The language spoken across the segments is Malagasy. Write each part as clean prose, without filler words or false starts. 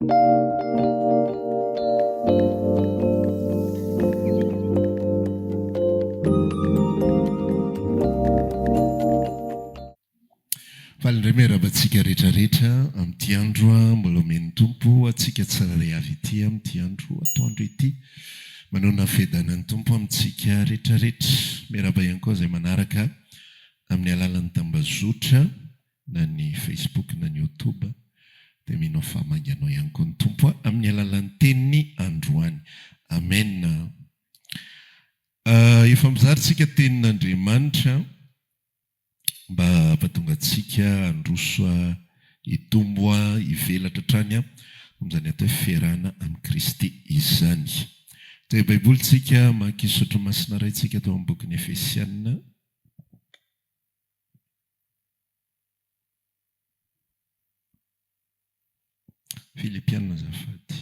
Faly indray miarahaba antsika rehetra rehetra amin'ity andro mbola omen'ny Tompo antsika tsirairay avy ity amin'ity andro atoandro ity. Manoana fiadanan'ny Tompo amintsika rehetra rehetra. Miarahaba ihany koa izay manaraka amin'ny alalan'ny tambazotra na ny Facebook na ny Youtube dia mino aho fa hamangy anao ihany koa ny Tompo amin'ny alalan'ny teniny androany. Amen. Efa mizara tsika tenin'Andriamanitra mba hampatonga antsika handroso hitombo hivelatra hatrany amin'izany atao hoe fiarahana amin'i Kristy izany. Dia Baiboly tsika mamaky soratra masina iray tsika tao amin'ny bokin'ny Efesiana. Filipiana azafady.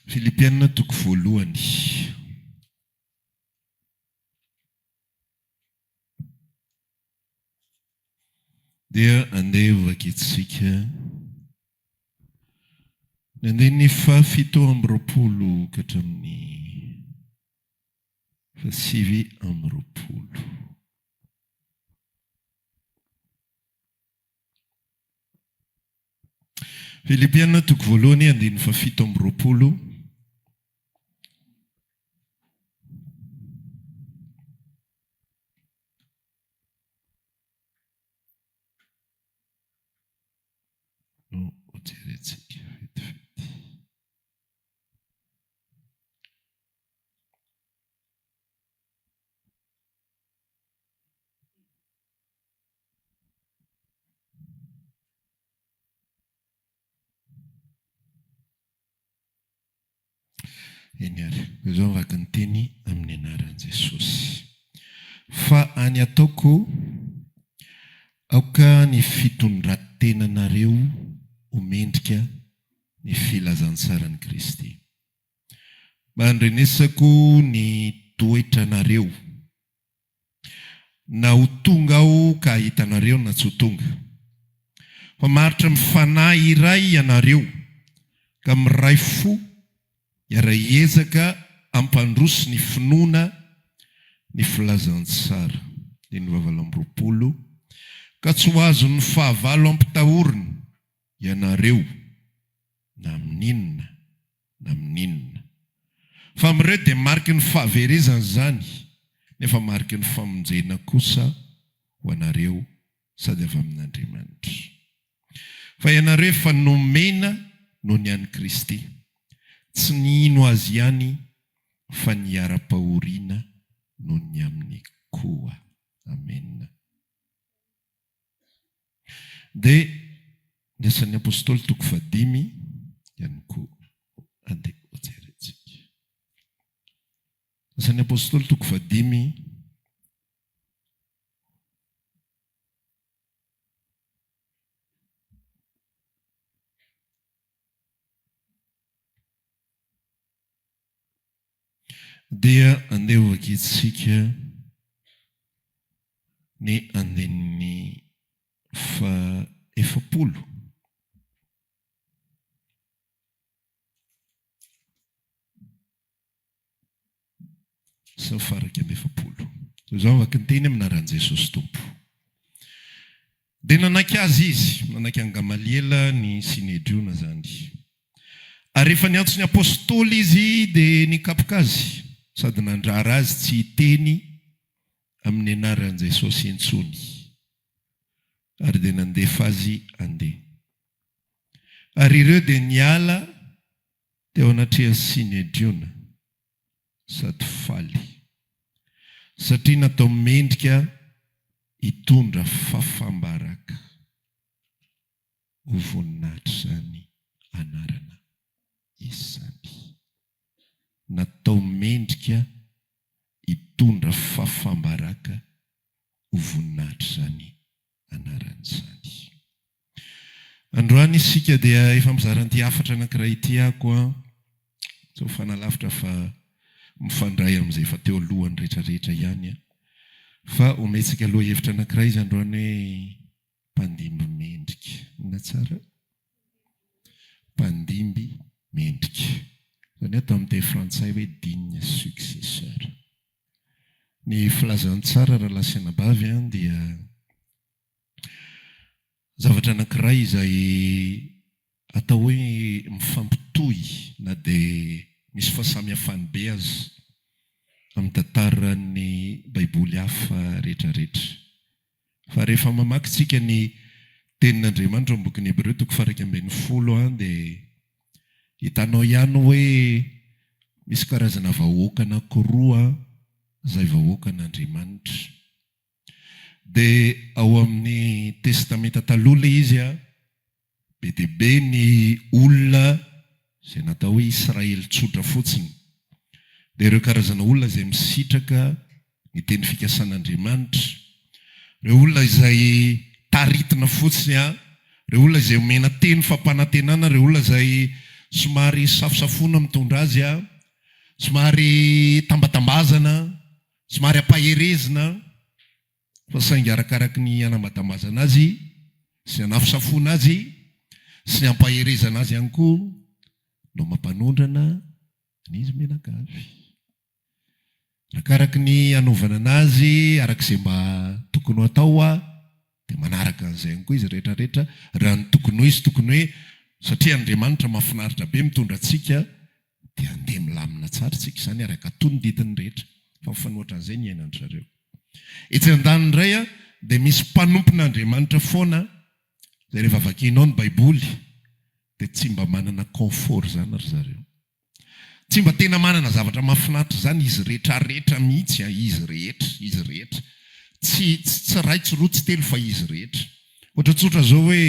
Filipiana toko voalohany. Dia andeha hovakintsika ny andininy fahafito amby roapolo ka hatramin'ny fahasivy amby roapolo. Filipiana toko voalohany andininy fahafito amby roapolo. No hojerentsika vetivety. Eny ary, izao ny vaky ny teny amin'ny anaran'i Jesosy. Fa any ataoko, aoka ny fitondran-tenanareo ho mendrika ny filazantsaran'i Kristy. Mba handrenesako ny toetranareo. Na ho tonga aho ka hahita anareo na tsy ho tonga. Fa maharitra amin'ny fanahy iray ianareo, ka miray fo hiara-hiezaka hampandroso ny finoana ny filazantsara. Andininy fahavalo amby roapolo, Ka tsy ho azon'ny fahavalo ampitahorina ianareo na amin'inona na amin'inona. Fa amin'ireo dia mariky ny fahaverezana izany, nefa mariky ny famonjena kosa ho anareo sady avy amin'Andriamanitra. Fa ianareo efa nomena noho ny an'i Kristy, tsy ny hino Azy ihany fa ny hiara-pahoriana noho ny aminy koa. Amena. Dia ny Asan'ny Apostoly toko fahadimy ihany koa andeha hojerentsika. Asan'ny Apostoly toko fahadimy. Dia andeha hovakintsika ny andininy faha-efapolo. Sy ny faha-iraika amby efapolo. Toy izao ny vakin-teny amin'ny anaran'i Jesosy Tompo. Dia nanaiky azy izy, nanaiky an'i Gamaliela ny Synedriona izany. Ary rehefa niantso ny apostoly izy dia nikapoka azy sady nandrara azy tsy hiteny amin'ny anaran'i Jesosy intsony, ary dia nandefa azy handeha. Ary ireo dia niala teo anatrehan'ny Synedriona sady faly, satria natao mendrika hitondra fafam-baraka. ho voninahitr'izany anarana izany. Natao mendrika hitondra fafam-baraka ho voninahitr'izany anarana izany. Androany isika dia efa mizara an'ity hafatra anankiray ity ako an, tsy ho fanalavitra fa mifandray amin'izay efa teo alohany rehetra rehetra ihany an. Fa omentsika lohahevitra anankiray izy androany hoe mpandimby mendrika. Inona tsara? Mpandimby mendrika. Izany hoe atao amin'ny teny frantsay hoe digne successeur. Ny filazantsara rahalahy sy anabavy an dia Zavatra anankiray izay atao hoe mifampitohy na dia misy fahasamihafany be aza amin'ny tantaran'ny Baiboly hafa rehetrarehetra. Fa rehefa mamaky tsika ny Tenin'Andriamanitra ao amin'ny bokin'ny Hebreo toko faha-11 dia hitanao ihany hoe misy karazana vahoaka anankiroa izay vahoakan'Andriamanitra. Dia ao amin'ny Testamenta Taloha ilay izy an, be dia be ny olona izay natao hoe Israely tsotra fotsiny. Dia ireo karazana olona izay misitraka ny teny fikasan'Andriamanitra, ireo olona izay taritina fotsiny an, ireo olona izay omena teny fampanantenana, ireo olona izay somary safosafoana mitondra azy an, somary tambatambazana. Somary ampaherezina fa saingy arakaraky ny anambatambazana azy sy ny anafosafoana azy sy ny ampaherezana azy ihany koa no mampanondrana an'izy mianakavy. Arakaraky ny anaovana anazy araka izay mba tokony ho atao dia manaraka an'izay ihany koa izy rehetra rehetra raha ny tokony ho izy tokony hoe satria Andriamanitra mahafinaritra be mitondra antsika dia handeha milamina tsara isika izany ary hankatò ny didiny rehetra fa mifanohitra an'izay ny iainan-dry zareo. Etsy andaniny indray dia misy mpanompon'Andriamanitra foana izay rehefa vakianao ny baiboly dia tsy mba manana confort izany ry zareo. Tsy mba tena manana zavatra mahafinaritra izany izy rehetra rehetra mihitsy an, izy rehetra, izy rehetra. Tsy tsy iray, tsy roa, tsy telo fa izy rehetra. Ohatra tsotra izao hoe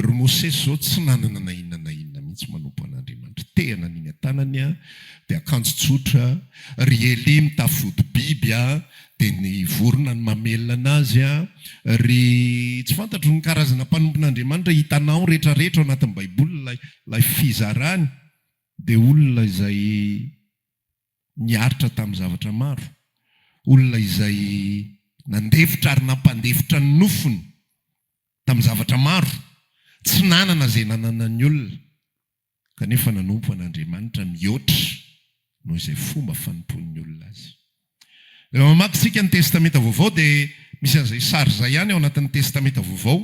ry Mosesy izao tsy nanana na inona na inona mihitsy manompo an'Andriamanitra. Tehina ny iny an-tanany an, dia akanjo tsotra, ry Elia mitafy vodi-biby an, dia ny vorona no mamelona anazy an, ry tsy fantatro ny karazana mpanompon'Andriamanitra hitanao rehetra rehetra ao anatin'ny baiboly ilay ilay fizarany dia olona izay niaritra tamin'ny zavatra maro, olona izay nandefitra ary nampandefitra ny nofony tamin'ny zavatra maro, tsy nanana izay nananan'ny olona. kanefa nanompo an'Andriamanitra mihoatra noho izay fomba fanompoan'ny olona azy. Rehefa mamaky isika ny Testamenta Vaovao dia misy an'izay sary izay ihany ao anatin'ny Testamenta Vaovao,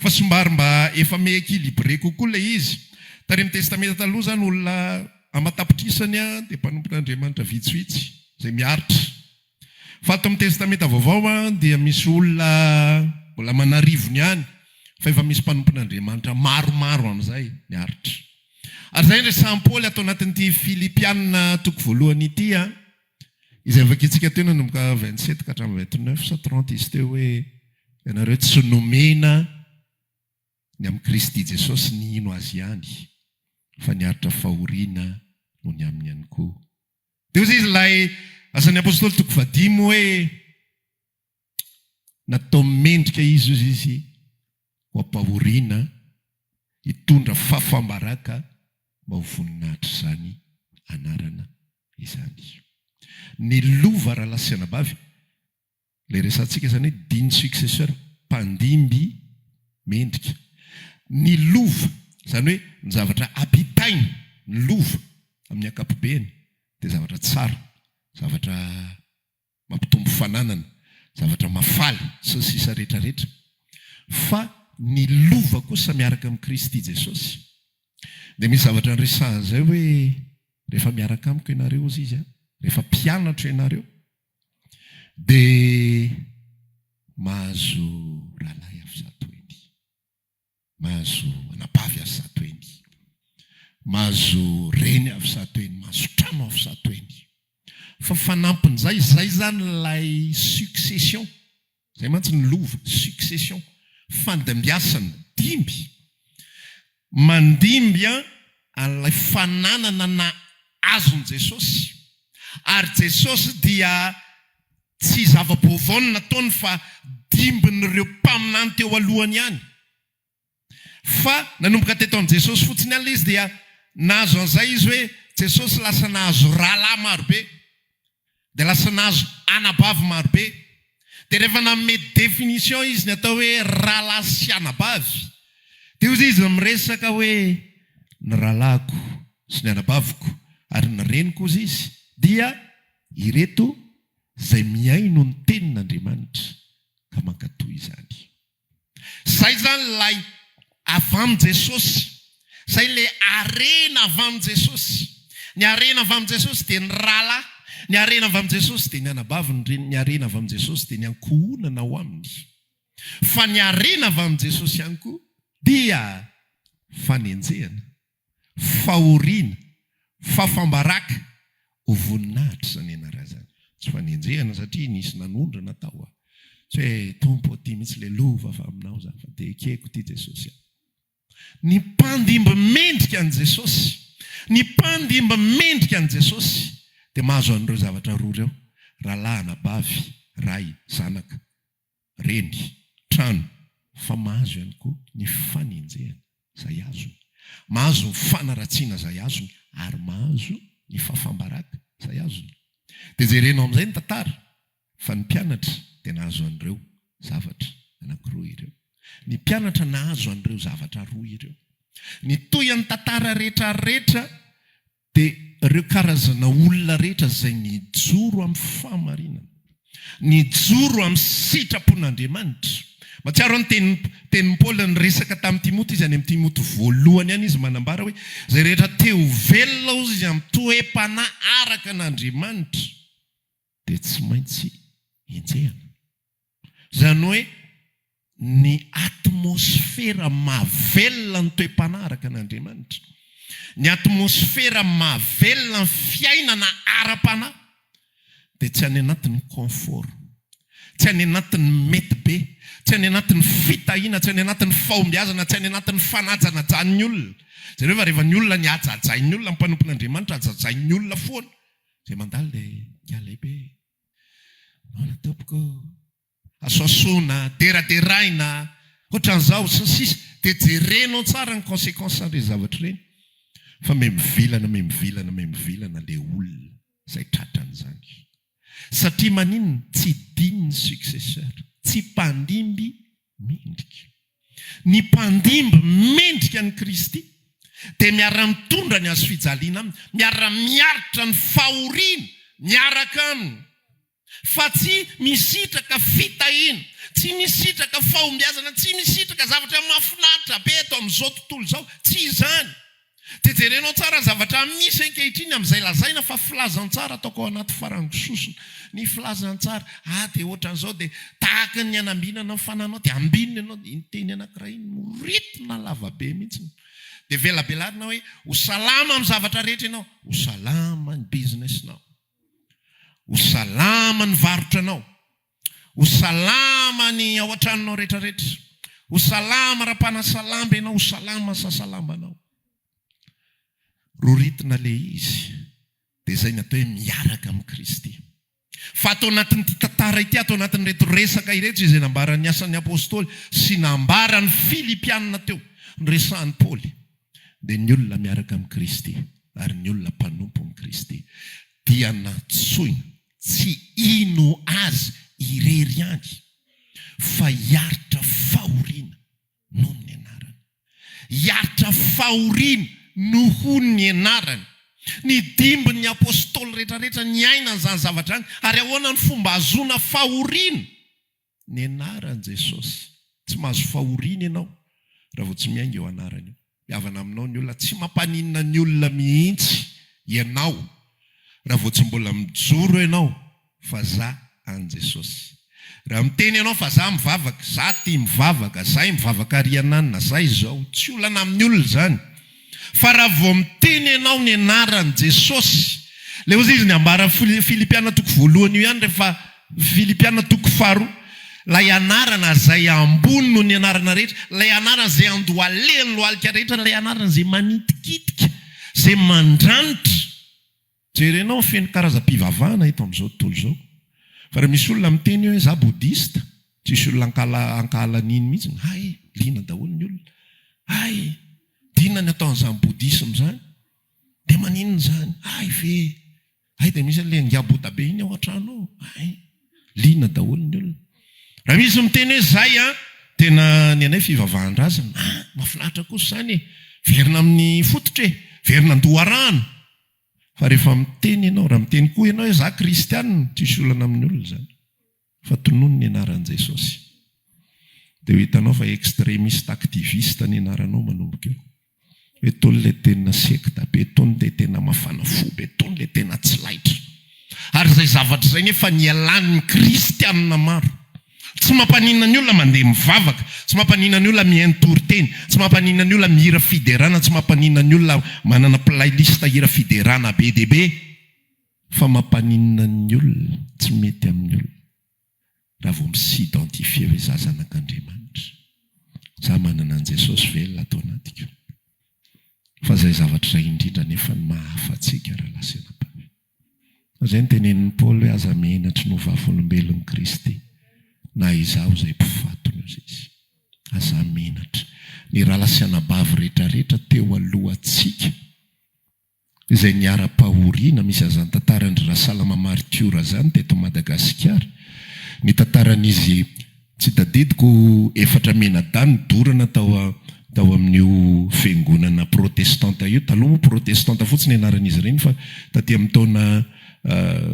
fa somary mba efa mi-équilibré kokoa ilay izy. Tany amin'ny Testamenta Taloha izany olona aman-tapitrisany dia mpanompon'Andriamanitra vitsivitsy izay miaritra. Fa ato amin'ny Testamenta Vaovao dia misy olona mbola aman'arivony ihany fa efa misy mpanompon'Andriamanitra maromaro amin'izay miaritra. Ary izay no resahan'i Paoly ato anatin'ity Filipiana toko voalohany ity, izay novakintsika teo nanomboka 27 ka hatramin'ny 29 sa 30 izy teo hoe, Ianareo tsy nomena ny amin'i Kristy Jesosy nino Azy ihany, fa niaritra fahoriana noho ny aminy ihany koa. Dia hoy izy ilay Asan'ny Apostoly toko fahadimy hoe, Natao mendrika izy, hoy izy, ho ampahoriana, hitondra fahafaham-baraka mba ho voninahitr'izany anarana izany. Ny lova rahalahy sy anabavy, Ilay resahantsika izany hoe digne successeur, mpandimby mendrika. Ny lova, izany hoe ny zavatra ampitaina, ny lova amin'ny ankapobeny dia zavatra tsara, zavatra mampitombo fananana, zavatra mahafaly, sy ny sisa rehetra rehetra. Fa ny lova kosa miaraka amin'i Kristy Jesosy dia misy zavatra niresahany izay hoe rehefa miaraka amiko ianareo hozy izy, rehefa mpianatro ianareo, Dia mahazo rahalahy avy zato heny, mahazo anabavy avy zato heny, mahazo reny avy zato heny, mahazo trano avy zato heny. Fa fanampin'izay, izay izany ilay succession, izay mantsy ny lova, succession, fandimbiasana, dimby. Mandimby an'ilay fananana na azon'i Jesosy. Ary Jesosy dia tsy zava-baovao no nataony fa dimbin'ireo mpaminany teo alohany ihany. Fa nanomboka teto amin'i Jesosy fotsiny ihany ilay izy dia nahazo an'izay izy hoe Jesosy lasa nahazo rahalahy marobe. Dia lasa nahazo anabavy marobe. Dia rehefa nanome définition izy ny atao hoe rahalahy sy anabavy, dia hoy izy miresaka hoe ny rahalahiko sy ny anabaviko ary ny reniko hozy izy dia ireto izay mihaino ny tenin'Andriamanitra ka mankatò izany. Zay zany ilay avy amin'i Jesosy. Zay ilay harena avy amin'i Jesosy. Ny harena avy amin'i Jesosy dia ny rahalahy. Ny harena avy amin'i Jesosy dia ny anabavy, ny reny, ny harena avy amin'i Jesosy dia ny ankohonana ao aminy. Fa ny harena avy amin'i Jesosy ihany koa dia fanenjehana. fahoriana, fafambaraka, ho voninahitra izany anarana izany. Tsy fanenjehana satria nisy nanondrana tao a. Tsy hoe Tompo ô ty mihitsy le lova fa aminao za fa dia ekeko ty Jesosy a. Ny mpandimby mendrika an'i Jesosy, ny mpandimby mendrika an'i Jesosy dia mahazo an'ireo zavatra roa ireo, rahalahy, anabavy, ray, zanaka. reny, trano, fa mahazo ihany koa ny fanenjehana izay azony, mahazo ny fanaratsiana izay azony ary mahazo ny fahafambaraka izay azony. Dia jerenao amin'izay ny tantara fa ny mpianatra dia nahazo an'ireo zavatra anankiroa ireo. Ny mpianatra nahazo an'ireo zavatra roa ireo. Ny tohin'ny tantara rehetra rehetra Dia ireo karazana olona rehetra izay nijoro amin'ny fahamarinana, nijoro amin'ny sitrapon'Andriamanitra. Mahatsiaro aho ny tenin'i tenin'i Paoly niresaka tamin'i Timoty izy any amin'ny Timoty voalohany any izy manambara hoe izay rehetra te ho velona hozy izy amin'ny toe-panahy araka an'Andriamanitra dia tsy maintsy enjehina. Izany hoe ny atmosfera mahavelona ny toe-panahy araka an'Andriamanitra, ny atmosfera mahavelona ny fiainana ara-panahy dia tsy any anatin'ny confort, tsy any anatin'ny mety be, tsy any anatin'ny fitahiana, tsy any anatin'ny fahombiazana, tsy any anatin'ny fanajanajan'ny olona. Jereo fa rehefa ny olona ny hajajain'ny olona, ny mpanompon'Andriamanitra hajajain'ny olona foana, izay mandalo dia miala lehibe. Ahoana tompoko ô? Asoasoana, deraderaina, ohatran'izao, sy ny sisa Dia jerenao tsara ny consequence an'ireny zavatra ireny fa miha mivilana, miha mivilana, miha mivilana ilay olona izay tratran'izany. Satria maninona? Tsy digne ny successeur, tsy mpandimby mendrika. Ny mpandimby mendrika an'i Kristy dia miara-mitondra ny hazofijaliana aminy, miara-miaritra ny fahoriana miaraka aminy, fa tsy misitraka fitahiana, tsy misitraka fahombiazana, tsy misitraka zavatra mahafinaritra be eto amin'izao tontolo izao. Tsy izany. Dia jerenao tsara ny zavatra misy ankehitriny amin'izay lazaina fa filazantsara ataoko ao anaty farango sosona ny filazantsara. Ah dia ohatran'izao dia tahaka ny hanambinana ny fananao dia ambinina ianao dia iny teny anankiray iny no rythme lava be mihitsy. Dia velabelarina hoe ho salama amin'ny zavatra rehetra ianao, ho salama ny business-nao, ho salama ny varotranao, ho salama ny ao an-tranonao rehetrarehetra, ho salama raha-mpanasa lamba ianao, ho salama ny sasa lambanao. Roritina ilay izy, dia izay ny atao hoe miaraka amin'i Kristy. Fa ato anatin'ity tantara ity, ato anatin'ireto resaka ireto izay nambaran'ny Asan'ny Apostoly sy nambaran'ny Filipiana teo, noresahan'i Paoly, dia ny olona miaraka amin'i Kristy ary ny olona mpanompon'i Kristy dia nantsoina Tsy hino azy irery ihany fa hiaritra fahoriana noho ny anarany. Hiaritra fahoriana noho ny anarany. Ny dimbin'ny apostoly rehetrarehetra niaina an'izany zavatra izany. Ary ahoana ny fomba ahazoana fahoriana? Ny anaran'i Jesosy. Tsy mahazo fahoriana ianao raha vao tsy miainga io anarana io. Mihavana aminao ny olona. Tsy mampaninona ny olona mihitsy ianao raha vao tsy mbola mijoro ianao fa za an'i Jesosy. Raha miteny ianao fa za mivavaka, za tia mivavaka, zay mivavaka ary ananona, zay izao. Tsy olana amin'ny olona izany. Fa raha vao miteny ianao ny anaran'i Jesosy, ilay hozy izy ny ambaran'i Filipiana toko voalohany io ihany rehefa Filipiana toko faharoa, ilay anarana izay ambony noho ny anarana rehetra, ilay anarana izay andohalehan'ny lohalika rehetra, ilay anarana izay manitikitika, izay mandranitra. Jerenao ny feno karazam-pivavahana eto amin'izao tontolo izao. Fa raha misy olona miteny hoe za bouddhiste, tsisy olona hankahala an'iny mihitsy. Hay, liana daholo ny olona. Inona ny ataon'izany bouddhisme izany? Dia maninona izany? Hay ve! Hay dia misy an'ilay ingahy bota be iny ao an-trano ao. Hay! Liana daholo ny olona. Raha misy miteny hoe zay an, tena ny anay fivavahan-drazana. Ah! Mahafinaritra kosa izany e! Verina amin'ny fototra e! Verina an-doharano. Fa rehefa miteny ianao, raha miteny koa ianao hoe za kristianina, tsisy olana amin'ny olona izany. Fa tonony ny anaran'i Jesosy. Dia ho hitanao fa extremiste activiste ny anaranao manomboka eo. Hoe tony ilay tena sekta be, tony ilay tena mafana fo be, tony ilay tena tsy laitra. Ary izay zavatra izay nefa nialan'ny kristianina maro. Tsy mampaninona ny olona mandeha mivavaka, tsy mampaninona ny olona mihaino toriteny, tsy mampaninona ny olona mihira fiderana, tsy mampaninona ny olona manana playlist hira fiderana be dia be. Fa mampaninona ny olona, tsy mety amin'ny olona raha vao mi-s'identifier hoe za zanak'Andriamanitra, za manana an'i Jesosy velona ato anatiko. Fa izay zavatra izay indrindra anefa no maha hafa antsika rahalahy sy anabavy. Fa izay no tenenin'i Paoly hoe aza menatry ny ho vavolombelon'i Kristy na izaho izay mpifatony hozy izy. Aza menatra. Ny rahalahy sy anabavy rehetrarehetra teo alohantsika izay niharam-pahoriana, misy an'izany tantaran-dry Rasalama Martiora izany teto Madagasikara, ny tantaran'izy tsy tadidiko efatra mianadahy nodorana tao tao amin'io fiangonana protestanta io, taloha moa protestanta fotsiny anaran'izy ireny fa taty amin'ny taona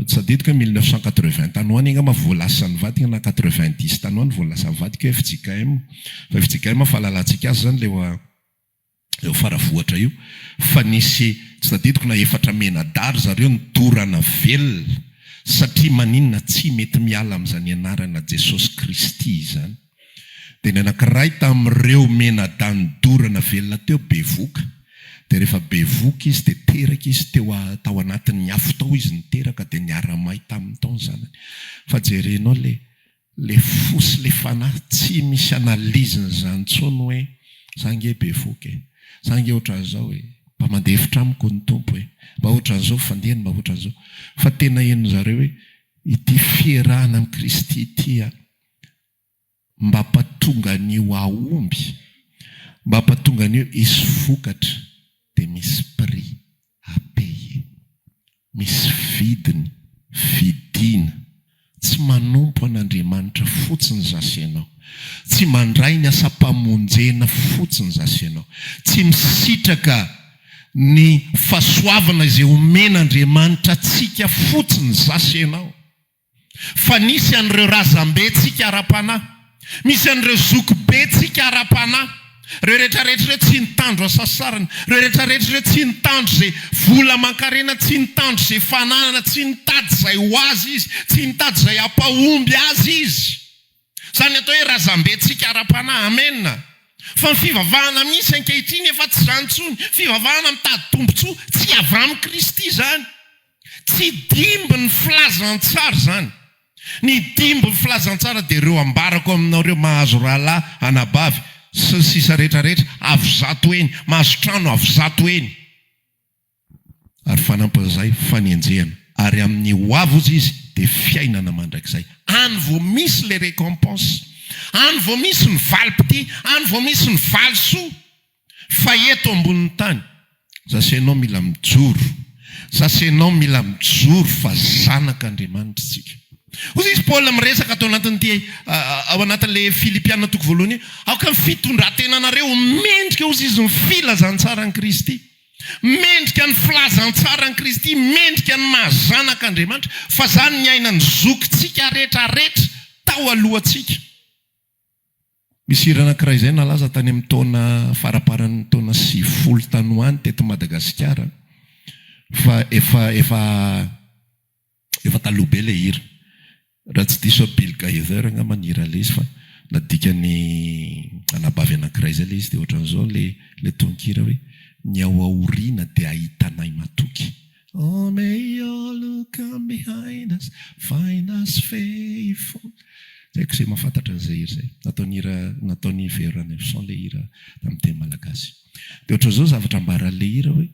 tsy tadidiko hoe 1980 tany ho any angamba vao lasa nivadika na 90 tany ho any vao lasa nivadika io fjkm, fa fjkm fahalalantsika azy izany ilay eo Faravohitra io fa nisy tsy tadidiko na efatra menadahy ry zareo nidorana velona satria maninona tsy mety miala amin'izany anarana Jesosy Kristy izany dia ny anankiray tamin'ireo menadahy nidorana velona teo bevoka dia rehefa bevoka izy dia teraka izy teo tao anatin'ny afo tao izy niteraka dia niara-may taminy tao ny zanany fa jerenao le Le fo sy le fanahy tsy misy analyse n'izany intsony hoe za nge bevoka e, za nge ohatran'izao e, mba mandefitra amiko ny Tompo e, mba ohatran'izao fandehany mba ohatran'izao fa tena henon'zareo hoe ity fiarahana amin'i Kristy ity a mba mpatonga an'io hahomby, mba mpatonga an'io hisy vokatra dia misy prix à payer. Misy vidiny, vidina. Tsy manompo an'Andriamanitra fotsiny zasy ianao. Tsy mandray ny asam-pamonjena fotsiny zasy ianao. Tsy misitraka ny fahasoavana izay omen'Andriamanitra antsika fotsiny zasy ianao. Fa nisy an'ireo razambentsika ara-panahy, misy an'ireo zokibentsika ara-panahy, ireo rehetra rehetra ireo tsy nitandro hasasarana, ireo rehetra rehetra ireo tsy nitandro izay vola aman-karena, tsy nitandro izay fananana, tsy nitady izay ho azy izy, tsy nitady izay hampahomby azy izy. Izany atao hoe razambentsika ara-panahy. Amena. Fa ny fivavahana misy ankehitriny efa tsy izany intsony. Fivavahana mitady tombontsoa, tsy avy amin'i Kristy izany. Tsy dimby ny filazantsara izany. Ny dimby ny filazantsara dia ireo ambarako aminareo mahazo rahalahy, anabavy, sy ny sisa rehetra rehetra, avo zato heny, mahazo trano avo zato heny. Ary fanampin'izay, fanenjehana. Ary amin'ny ho avy hozy izy dia fiainana mandrakizay. Any vao misy ilay récompense. Any vao misy ny valim-pitia. Any vao misy ny valisoa. Fa eto ambonin'ny tany, za sy ianao mila mijoro, za sy ianao mila mijoro fa zanak'Andriamanitra isika. Hoy izy Paul miresaka ato anatin'ity ao anatin'ilay Filipiana toko voalohany io, aoka ny fitondran-tenanareo ho mendrika hozy izy ny filazantsaran'i Kristy. Mendrika ny filazantsaran'i Kristy, mendrika ny maha zanak'Andriamanitra, fa zany niainan'ny zokintsika retraretra tao alohantsika. Misy hira anankiray izay nalaza tany amin'ny taona faramparan'ny taona 90 tany ho any teto Madagasikara fa efa efa efa taloha be ilay hira. Raha tsy diso aho Bill Gaither angamba nihira an'ilay izy fa nadikan'ny anabavy anankiray izay ilay izy dia ohatran'izao ilay ilay tononkira hoe ny ao aoriana dia ahitanay matoky. Oh may all who come behind us find us faithful. Tsy haiko izay mahafantatra an'izay hira izay. Nataony hira nataon'i Vero Ranaivoson ilay hira tamin'ny teny malagasy. Dia ohatran'izao ny zavatra ambaran'ilay hira hoe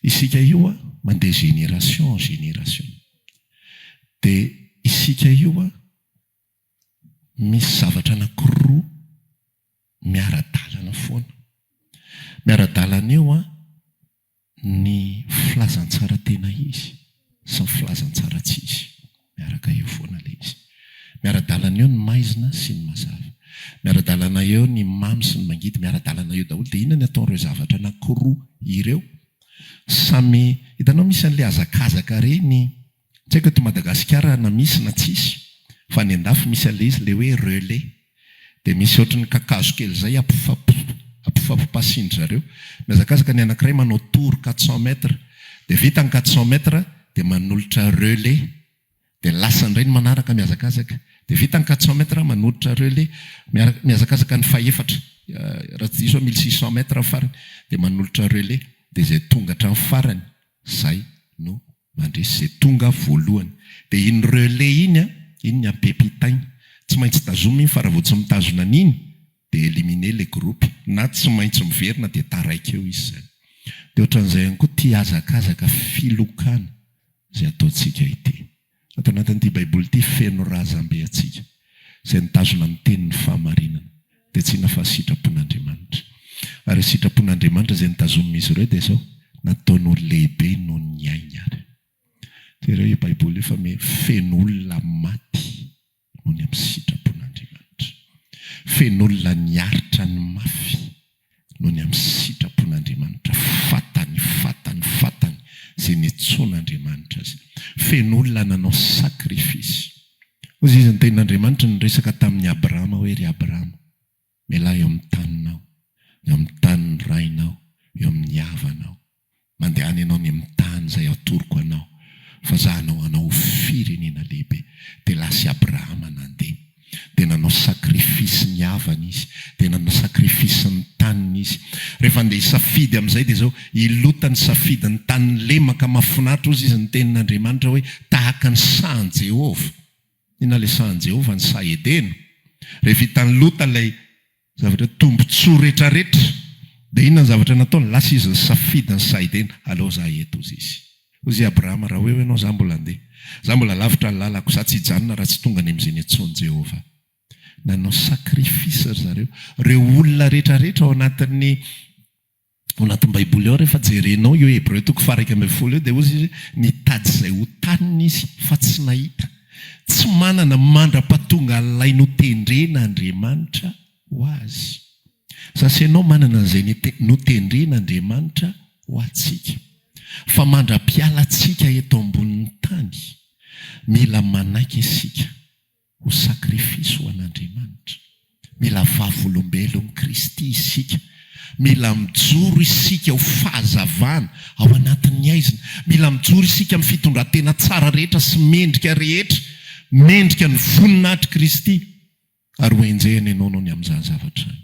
isika io a mandeha génération en génération. Dia isika io a misy zavatra anankiroa miara-dalana foana. Miara-dalana eo an ny filazantsara tena izy sy ny filazantsara tsy izy. Miaraka eo foana ilay izy. Miara-dalana eo ny maizina sy ny mazava. Miara-dalana eo ny mamy sy ny mangidy. Miara-dalana eo daholo. Dia inona ny ataon'ireo zavatra anankiroa ireo? Samy, hitanao misy an'ilay hazakazaka ireny, tsy haiko eto Madagasikara na misy na tsisy, fa any an-dafy misy an'ilay izy ilay hoe relais. Dia misy ohatry ny kakazo kely izay ampifampipasian-dry zareo. Mihazakazaka ny anankiray manao tour 400 mètres. Dia vita ny 400 mètres dia manolotra relais. Dia lasa indray ny manaraka mihazakazaka. Dia vita ny 400 mètres manolotra relais. Miaraka mihazakazaka ny fahefatra. Raha tsy diso aho 1600 mètres ny farany. Dia manolotra relais. Dia izay tonga hatramin'ny farany izay no Mandresy izay tonga voalohany. Dia iny relais iny an, iny ny ampepitaina. Tsy maintsy tazomina iny fa raha vao tsy mitazona an'iny dia éliminer le groupe na tsy maintsy miverina dia taraiky eo izy izany. Dia ohatran'izay ihany koa ity hazakazaka filokana izay ataontsika ity. Ato anatin'ity baiboly ity feno razambe antsika izay nitazona ny tenin'ny fahamarinana dia tsy inona fa sitrapon'Andriamanitra. Ary sitrapon'Andriamanitra izay notazomin'izy ireo dia izao, nataony ho lehibe noho ny ainy ary. Jereo io baiboly io fa feno olona maty noho ny amin'ny sitrapon'Andriamanitra. Feno olona niaritra ny mafy noho ny amin'ny sitrapon'Andriamanitra. Fatany, fatany, fatany izay niantsoan'Andriamanitra azy. Feno olona nanao sacrifice. Hoy izy, ny tenin'Andriamanitra niresaka tamin'i Abrahama hoe, Ry Abrahama, mialà eo amin'ny taninao, eo amin'ny tanin'ny rainao, eo amin'ny havanao. Mandehana ianao any amin'ny tany izay atoroko anao, fa Izaho hanao anao ho firenena lehibe. Dia lasa i Abrahama nandeha. Dia nanao sacrifice ny havany izy. Dia nanao sacrifice ny taniny izy. Rehefa handeha hisafidy amin'izay dia izao, i Lota nisafidy ny tany lemaka mahafinaritra, hozy izy ny tenin'Andriamanitra hoe, tahaka ny sahan'i Jehovah. Inona ilay sahan'i Jehovah? Ny saha Edena. Rehefa hitan'i Lota ilay Zavatra tombotsoa retraretra. Dia inona ny zavatra nataony? Lasa izy nisafidy ny saidena. Aleo za eto hozy izy. Hozy i Abrahama, raha ho eo ianao, za mbola handeha. Za mbola lavitra ny lalako. Za tsy hijanona raha tsy tonga any amin'izay niantsoan'i Jehovah. Nanao sacrifice ry zareo. Ireo olona retraretra ao anatin'ny Ao anatin'ny Baiboly ao rehefa jerenao io Hebreo toko faha 11 io dia hozy izy hoe nitady izay ho taniny izy fa tsy nahita. Tsy manana mandra-pahatonga an'ilay notendren'Andriamanitra ho azy. Za sy ianao manana an'izay notendren'Andriamanitra ho antsika. Fa mandra-pialantsika eto ambonin'ny tany, mila manaiky isika ho sacrifice ho an'Andriamanitra. Mila vavolombelon'i Kristy isika. Mila mijoro isika ho fahazavana ao anatin'ny haizina. Mila mijoro isika amin'ny fitondran-tena tsara rehetra sy mendrika rehetra, mendrika ny voninahitr'i Kristy. Ary ho enjehina ianao noho ny amin'izany zavatra izany.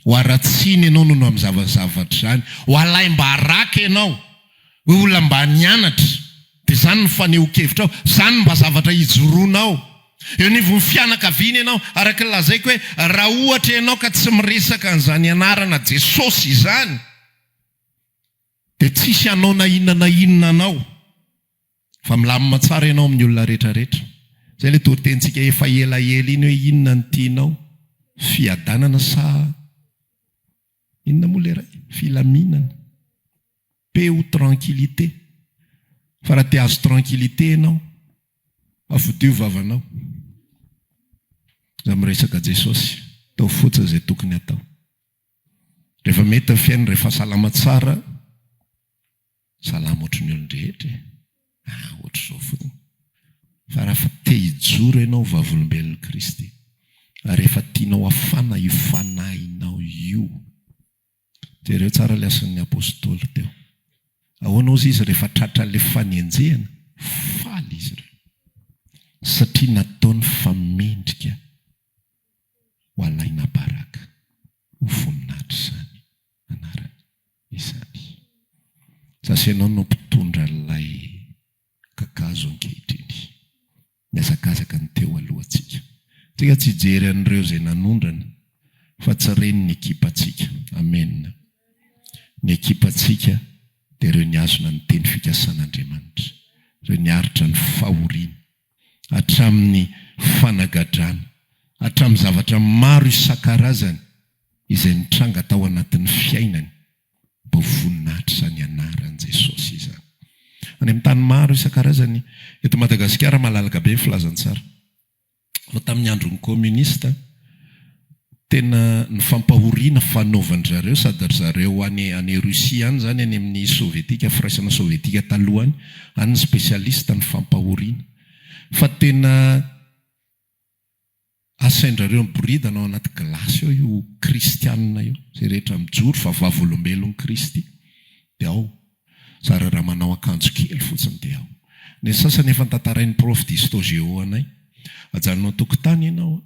Ho haratsiana ianao noho ny amin'ny zavazavatra izany. Ho alaim-baraka ianao. Hoe olona mba nianatra. Dia izany no fanehoan-kevitrao. Izany no mba zavatra ijoroanao. Eo anivon'ny fianakaviana ianao. Araka ny lazaiko hoe raha ohatra ianao ka tsy miresaka an'izany anarana Jesosy izany, dia tsisy hanao na inona na inona anao. Fa milamina tsara ianao amin'ny olona rehetra rehetra. Izay ilay toritenintsika efa ela ela iny hoe inona no tianao? Fiadanana sa inona moa ilay iray? Filaminana. Paix ou tranquillité? Fa raha te hahazo tranquillité ianao, afodio vavanao. Aza miresaka Jesosy, ataovy fotsiny izay tokony hatao. Rehefa mety ny fiainana, rehefa salama tsara, Salama ohatry ny olon-drehetra e! Ah, ohatr'izao fotsiny. Fa raha te hijoro ianao ho vavolombelon'i Kristy, ary efa tianao hafana io fanahinao io, jereo tsara ilay asan'ny Apostoly teo. Ahoana hozy izy rehefa tratran'ilay fanenjehana? Faly izy ireo. Satria nataony fa mendrika ho alaina baraka, ho voninahitr'izany anarany izany. Sasa ianao no mpitondra an'ilay kakazo ankehitriny. Nihazakazaka ny teo alohantsika. Tsika tsy hijery an'ireo izay nanondrana fa tsy ireny ny ekipantsika. Amena. Ny ekipantsika dia ireo nihazona ny teny fikasan'Andriamanitra, ireo niaritra ny fahoriana, hatramin'ny fanagadrana, hatramin'ny zavatra maro isan-karazany izay nitranga tao anatin'ny fiainany. Mba ho voninahitra izany anaran'i Jesosy izany. Any amin'ny tany maro isan-karazany, eto Madagasikara malalaka be ny filazantsara. Fa tamin'ny andron'ny communiste, tena ny fampahoriana fanaovan-dry zareo, sady ry zareo any any Russie any izany, any amin'ny sovietika, firaisana sovietika taloha any, any ny spécialiste ny fampahoriana. Fa tena asain-drareo miboridana ao anaty glace ao io kristianina io, izay rehetra mijoro fa vavolombelon'i Kristy dia ao. Zara raha manao akanjo kely fotsiny dia ao. Ny sasany efa notantarain'ny prof d'histo-géo anay. Ajanona an-tokotany ianao an,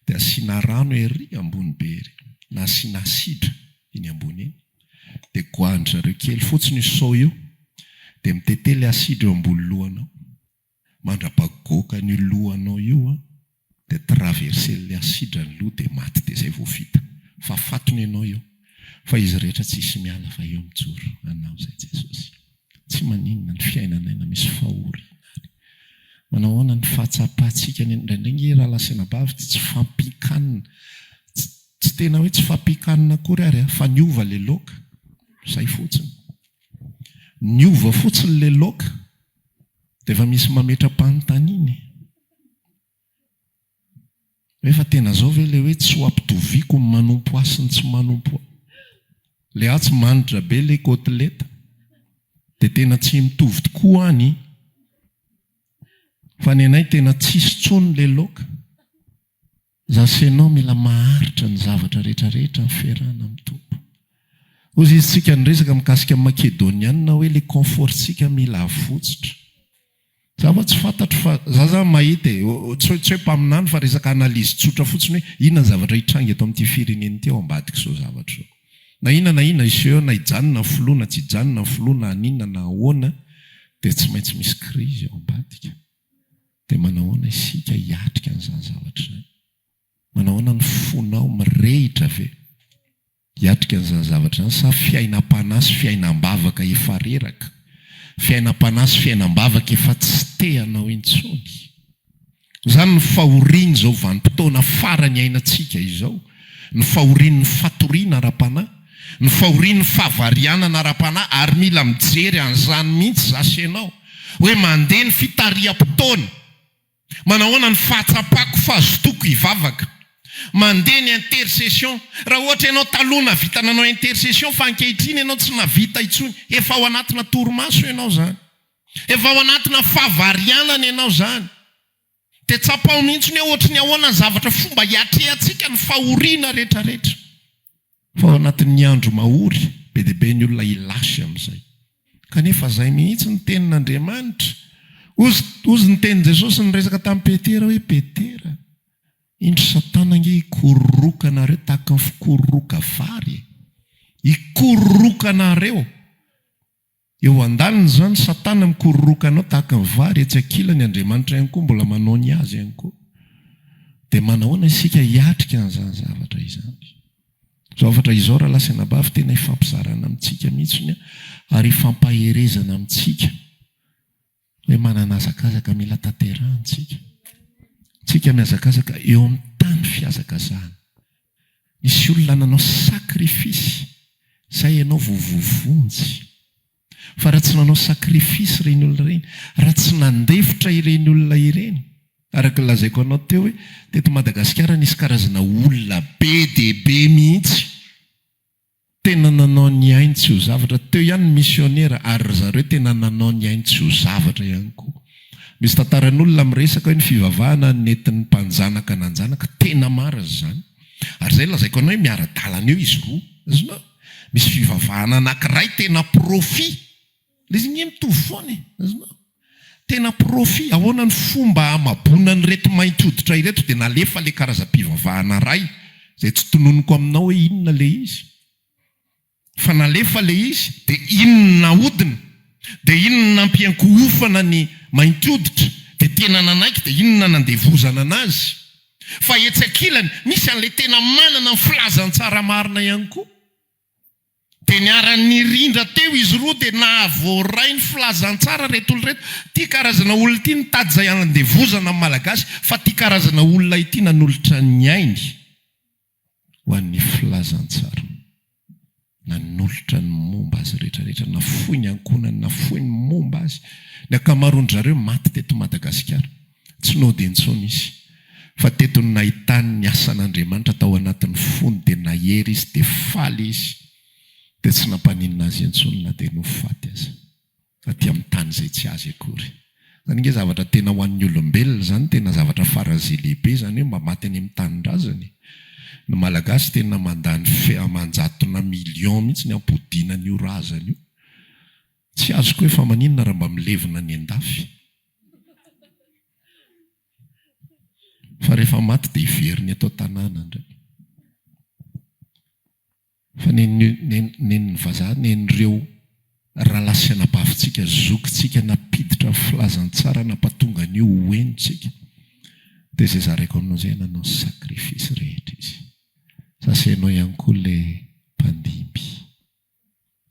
dia asiana rano ery ambony be ery, na asiana asidra eny ambony eny, dia goahin-dry zareo kely fotsiny io seau io, dia mitete ilay asidra eo ambony lohanao. Mandra-pagoaka an'io lohanao io an, dia traverser-n'ilay asidra ny loha dia maty dia izay vao vita. Fa fatony ianao eo. Fa izy rehetra tsisy miala fa eo mijoro anao izay Jesosy. Tsy maninona ny fiainanay na misy fahoriana ary. Manao ahoana ny fahatsapantsika ny indraindray nge rahalahy sy anabavy tsy fampian-kanina. Tsy tena hoe tsy fampian-kanina akory ary an, fa niova ilay laoka. Izay fotsiny. Niova fotsiny ilay laoka. Dia efa misy mametra-panontaniana e. Hoe fa tena zao ve le hoe tsy ho ampitoviako ny manompo ahy sy ny tsy manompo ahy. Le atsy manitra be le côtelette. Dia tena tsy mitovy tokoa any. Fa ny anay tena tsisy tsony le laoka. Za sy enao mila maharitra ny zavatra rehetra rehetra ny fiarahana amin'ny Tompo. Hozy izy tsika niresaka mikasika ny Makedonianina hoe le confort tsika mila avotsitra. Za va tsy fantatro fa za zany mahita e, tsy hoe tsy hoe mpaminany fa resaka analyse tsotra fotsiny hoe inona ny zavatra hitranga eto amin'ity firenena ity ao ambadik'izao zavatra izao. Na inona na inona hiseho eo na hijanona ny filoha na tsy hijanona ny filoha na haninona na ahoana dia tsy maintsy misy crise ao ambadika. Dia manahoana isika hiatrika an'izany zavatra izany? Manahoana ny fonao mirehitra ve hiatrika an'izany zavatra izany sa fiainam-panahy sy fiainam-bavaka efa reraka, fiainam-panahy sy fiainam-bavaka efa tsy te hanao intsony? Izany ny fahorian'izao vanim-potoana farany iainantsika izao, ny fahorian'ny fatoriana ara-panahy, ny fahorian'ny fahavarianana ara-panahy ary mila mijery an'izany mihitsy za sy ianao. Hoe mandeha ny fitariham-potoana. Manahoana ny fahatsapako fahazotoako hivavaka. Mandeha ny intercession. Raha ohatra ianao taloha nahavita nanao intercession fa ankehitriny ianao tsy nahavita intsony. Efa ao anatina torimaso ianao izany. Efa ao anatina fahavarianana ianao izany. Dia tsapao mihitsy ny hoe ohatry ny ahoana ny zavatra fomba hiatrehantsika ny fahoriana rehetra rehetra. Fa ao anatin'ny andro mahory, be dia be ny olona hilasy amin'izay. Kanefa izay mihitsy ny tenin'Andriamanitra. Hozy, hozy ny tenin'i Jesosy niresaka tamin'i Petera hoe, Petera, indro Satana ange hikororoka anareo tahaka ny fikororoka vary e! Hikororoka anareo! Eo andaniny izany satana mikororoka anao tahaka ny vary, etsy ankilany Andriamanitra ihany koa mbola manao ny azy ihany koa. Dia manahoana isika hiatrika an'izany zavatra izany? Izao hafatra izao rahalahy sy anabavy tena ifampizarana amintsika mihitsiny ary ifampaherezana amintsika hoe manana hazakazaka mila tanterahana isika. Tsika mihazakazaka eo amin'ny tany fihazakazahana. Nisy olona nanao sacrifice zay ianao vao voavonjy. Fa raha tsy nanao sacrifice ireny olona ireny, raha tsy nandefitra ireny olona ireny, araka ny lazaiko anao teo hoe teto Madagasikara nisy karazana olona be dia be mihitsy tena nanao ny ainy tsy ho zavatra, teo ihany ny misionera ary ry zareo tena nanao ny ainy tsy ho zavatra ihany koa. Misy tantaran'olona miresaka hoe ny fivavahana nentin'ny mpanjanaka nanjanaka, tena marina izany. Ary izay lazaiko anao hoe miara-dalana eo izy roa. Azonao? Misy fivavahana anankiray tena profit. Ilay izy anie mitovy foana e. Azonao? Tena profit. Ahoana ny fomba hamaboana an'ireto mainty hoditra ireto dia nalefa ilay karazam-pivavahana iray izay tsy tononiko aminao hoe inona ilay izy. Fa nalefa ilay izy dia iny no nahodina, dia iny no nampiankohofana ny mainty hoditra, dia tena nanaiky dia iny no nanandevozana anazy. Fa etsy ankilany misy an'ilay tena manana ny filazantsara marina ihany koa. Dia niara-nirindra teo izy roa dia nahavoaray ny filazantsara ireto olona ireto. Ity karazana olona ity nitady izay hanandevozana ny Malagasy fa ity karazana olona ity nanolotra ny ainy ho an'ny filazantsara. Nanolotra. Nanolotra ny momba azy rehetra rehetra, nafoy ny ankohonany, nafoy ny momba azy. Ny ankamaroan-dry zareo maty teto Madagasikara. Tsy nody intsony izy. Fa teto no nahitany ny asan'Andriamanitra tao anatin'ny fony dia nahery izy dia faly izy. Dia tsy nampaninona azy intsony na dia nofaty aza. Aty amin'ny tany izay tsy azy akory. Izany ange zavatra tena ho an'ny olombelona izany tena zavatra faran'izay lehibe izany hoe mba maty any amin'ny tanindrazany e. Ny Malagasy tena mandany fe aman-jatona millions mihitsy ny hampodiana an'io razana io. Tsy azoko hoe fa maninona raha mba milevina any an-dafy. Fa rehefa maty dia hiverina eto an-tanàna indray. Fa nen'ny nen'ny vazaha, nen'ireo rahalahy sy anabavintsika, zokintsika nampiditra ny filazantsara nampatonga an'io ho henontsika. Dia izay zaraiko aminao izay, nanao sacrifice rehetra izy. Sasa ianao ihany koa ilay mpandimby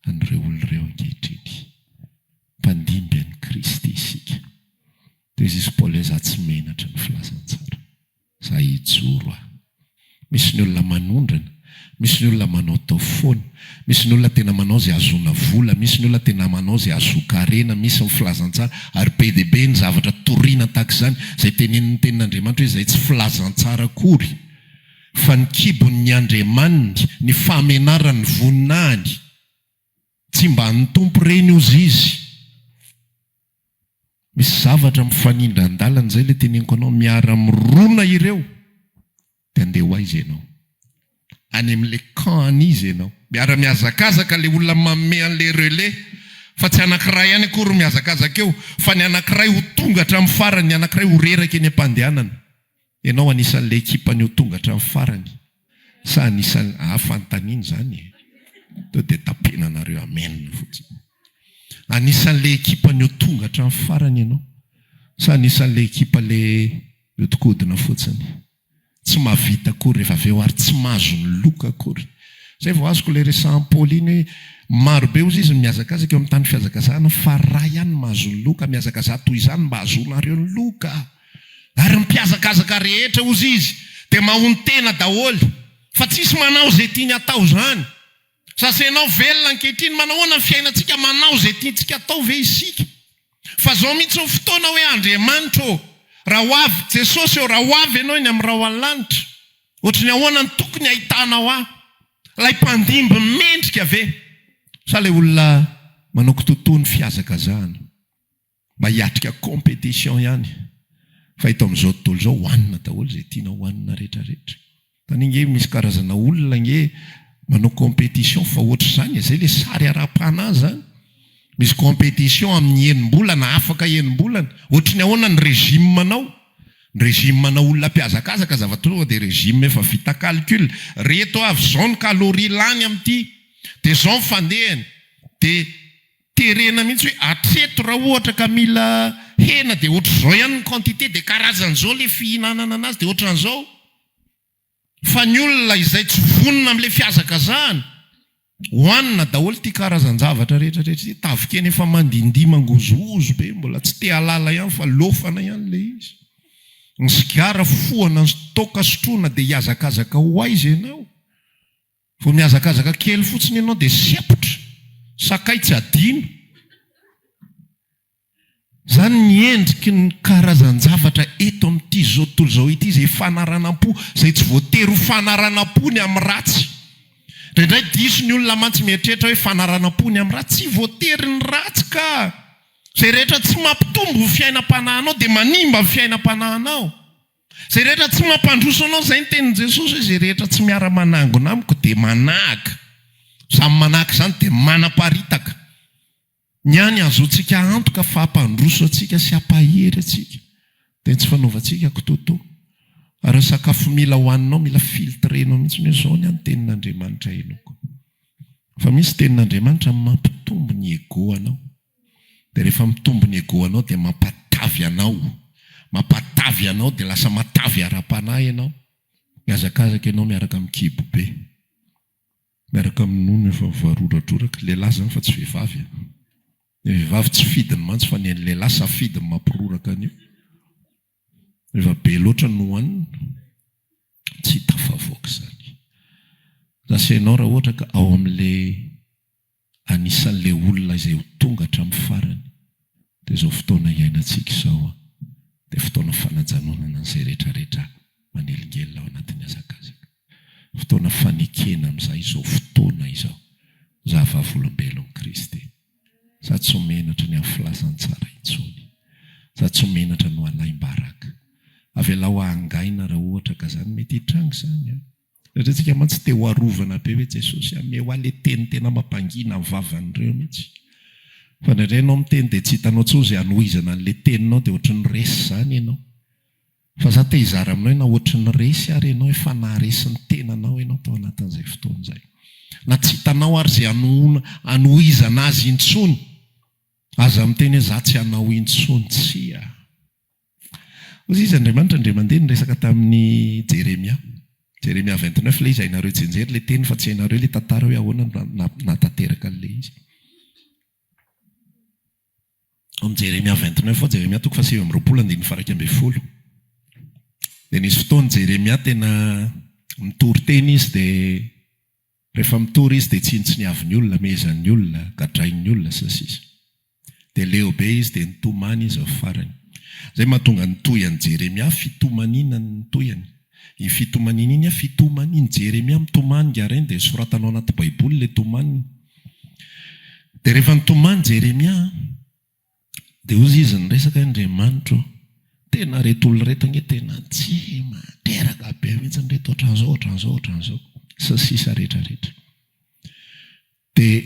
an'ireo olona ireo ankehitriny. Mpandimby an'i Kristy isika. Dia izy Paoly hoe za tsy menatra ny filazantsara. Za hijoro aho. Misy ny olona manondrana, misy ny olona manaotao foana, misy ny olona tena manao izay hahazoana vola, misy ny olona tena manao izay hahazoan-karena, misy ny filazantsara, ary be dia be ny zavatra toriana tahaka izany, izay tenenin'ny Tenin'Andriamanitra hoe izay tsy filazantsara akory, fa ny kibon'ny andriamaniny, ny fahamenaran'ny voninahiny. Tsy mba an'ny Tompo ireny hozy izy. Misy zavatra mifanindran-dalana izay ilay teneniko anao, miara-mirona ireo dia andeha ho aiza ianao? Any amin'ilay camp an'iza ianao? Miara-mihazakazaka ilay olona manome an'ilay relais fa tsy anankiray ihany akory no mihazakazaka eo fa ny anankiray ho tonga hatramin'ny farany, ny anankiray ho reraka eny am-pandehanana. Ianao anisan'ilay ekipan'ny ho tonga hatramin'ny farany sa anisan'ny, ah fanontaniana izany e! Tonga dia tapenanareo amen fotsiny. Anisan'ilay ekipan'ny ho tonga hatramin'ny farany ianao sa anisan'ilay ekipa ilay mihodinkodina fotsiny? Tsy mahavita akory rehefa avy eo ary tsy mahazo ny loka akory. Izay vao azoko ilay resahan'i Paoly iny hoe maro be hozy izy ny mihazakazaka eo amin'ny tany fihazakazahana fa ray ihany no mahazo ny loka, mihazakazaha toy izany mba hahazoanareo ny loka. Ary ny mpihazakazaka rehetra, hozy izy, dia mahonon-tena daholo, fa tsisy manao izay tiany hatao izany. Sasenao velona ankehitriny, manahoana ny fiainantsika, manao izay tiantsika atao ve isika? Fa izao mihitsy ny fotoana hoe Andriamanitra ô, raha ho avy, Jesosy ô, raha ho avy Ianao eny amin'ny rahona lanitra, ohatry ny ahoana no tokony hahitanao ahy? Ilay mpandimby mendrika ve? Sa ilay olona manao kitoatoa ny fihazakazahana? Mba hiatrika competition ihany fa eto amin'izao tontolo izao hohanina daholo izay tiana hohanina rehetra rehetra. Tany ange misy karazana olona ange manao competition fa ohatr'izany e, zay le sary ara-panahy zany. Misy competition amin'ny enim-bolana, afaka enim-bolana. Ohatry ny ahoana ny régime anao? Ny régime ana olona mpihazakazaka zava-tonga dia régime efa vita calcul. Reto avy izao ny calorie lany amin'ity, dia izao ny fandehany, dia Terena mihitsy hoe hatreto raha ohatra ka mila hena dia ohatr'izao ihany ny quantité dia karazan'izao ilay fihinanana anazy dia ohatran'izao. Fa ny olona izay tsy vonona amin'ilay fihazakazahana, hohanina daholo ity karazan-javatra rehetra rehetra ity, tavin-kena efa mandindia mangozohozo be, mbola tsy te hahalala ihany fa lofana ihany ilay izy. Ny sigara fohana, ny toaka sotroina dia hihazakazaka ho aiza ianao? Vao mihazakazaka kely fotsiny ianao dia sempotra, sakay tsy adino. Izany ny endriky ny karazan-javatra eto amin'ity izao tontolo izao ity izay fanaranam-po, izay tsy voatery ho fanaranam-po ny amin'ny ratsy. Indraindray diso ny olona mantsy mieritreritra hoe fanaranam-po ny amin'ny ratsy. Tsy voatery ny ratsy ka! Izay rehetra tsy mampitombo ny fiainam-panahinao dia manimba ny fiainam-panahinao. Izay rehetra tsy mampandroso anao, izay ny tenin'i Jesosy hoe izay rehetra tsy miara-manangona amiko dia manahaka. Izany manahaka izany dia manaparitaka. Ny hany ahazoantsika antoka fa hampandroso antsika sy hampahery antsika dia ny tsy fanaovantsika kitoatoa. Ary ny sakafo mila hohaninao mila filtrer-nao mihitsy hoe izao ny ahy ny tenin'Andriamanitra henoiko. Fa misy tenin'Andriamanitra mampitombo ny ego anao. Dia rehefa mitombo ny ego anao dia mampatavy anao, mampatavy anao dia lasa matavy ara-panahy ianao, mihazakazaka ianao miaraka amin'ny kibo be, miaraka amin'ny nono efa mivaroradroraka, lehilahy izany fa tsy vehivavy a! Ny vehivavy tsy fidiny mantsy fa ny an'ny lehilahy safidiny mampiroraka an'io, rehefa be loatra no hohanina tsy tafavoaka izany. Lasa ianao raha ohatra ka ao amin'ilay. anisan'ilay olona izay ho tonga hatramin'ny farany, dia izao fotoana iainantsika izao dia fotoana fanajanonana an'izay rehetrarehetra manelingelina ao anatin'ny hazakazaka. Fotoana fanekena amin'izay izao fotoana izao. Za vavolombelon'i Kristy. Za tsy ho menatra ny amin'ny filazantsara intsony. Za tsy ho menatra ny ho alaim-baraka. Avelao ahangaina raha ohatra ka zany mety hitranga izany an. Satria tsika mantsy te ho arovana be hoe Jesosy ameo ahy le teny tena mampangina ny vavan'ireo mihitsy. Fa indraindray ianao miteny dia tsy hitanao intsony izay hanohizana an'le teninao dia ohatry ny resy izany ianao. Fa za te hizara aminao hoe na ohatry ny resy ary ianao efa naharesy ny tenanao ianao tao anatin'izay fotoana izay. Na tsy hitanao ary izay hanohizana azy intsony. Aza miteny hoe za tsy hanao intsony, tsia. Hoy izy, Andriamanitra indray mandeha niresaka tamin'i Jeremia. Jeremia 29 ilay izy, hainareo tsianjery ilay teny fa tsy hainareo ilay tantara hoe ahoana no nahatanteraka an'ilay izy. Ao amin'ny Jeremia 29 ao, Jeremia toko faha-29 andininy faha-11. Dia nisy fotoana Jeremia tena nitory teny izy dia rehefa mitory izy dia tsinontsiniavin'ny olona, mehezan'ny olona, gadrain'ny olona sy ny sisa. Dia leo be izy dia nitomany izy ny farany. Izay mahatonga ny tohy an'i Jeremia, fitomaniana ny tohiny. Iny fitomaniana iny, fitomanian'i Jeremia mitomany nga reny dia soratana ao anaty baiboly ilay tomaniny. Dia rehefa nitomany Jeremia dia hozy izy niresaka hoe Andriamanitra ô, tena ireto olona ireto ange tena tsy materaka be mihitsy ireto ohatran'izao, ohatran'izao, ohatran'izao, sy ny sisa rehetra rehetra. Dia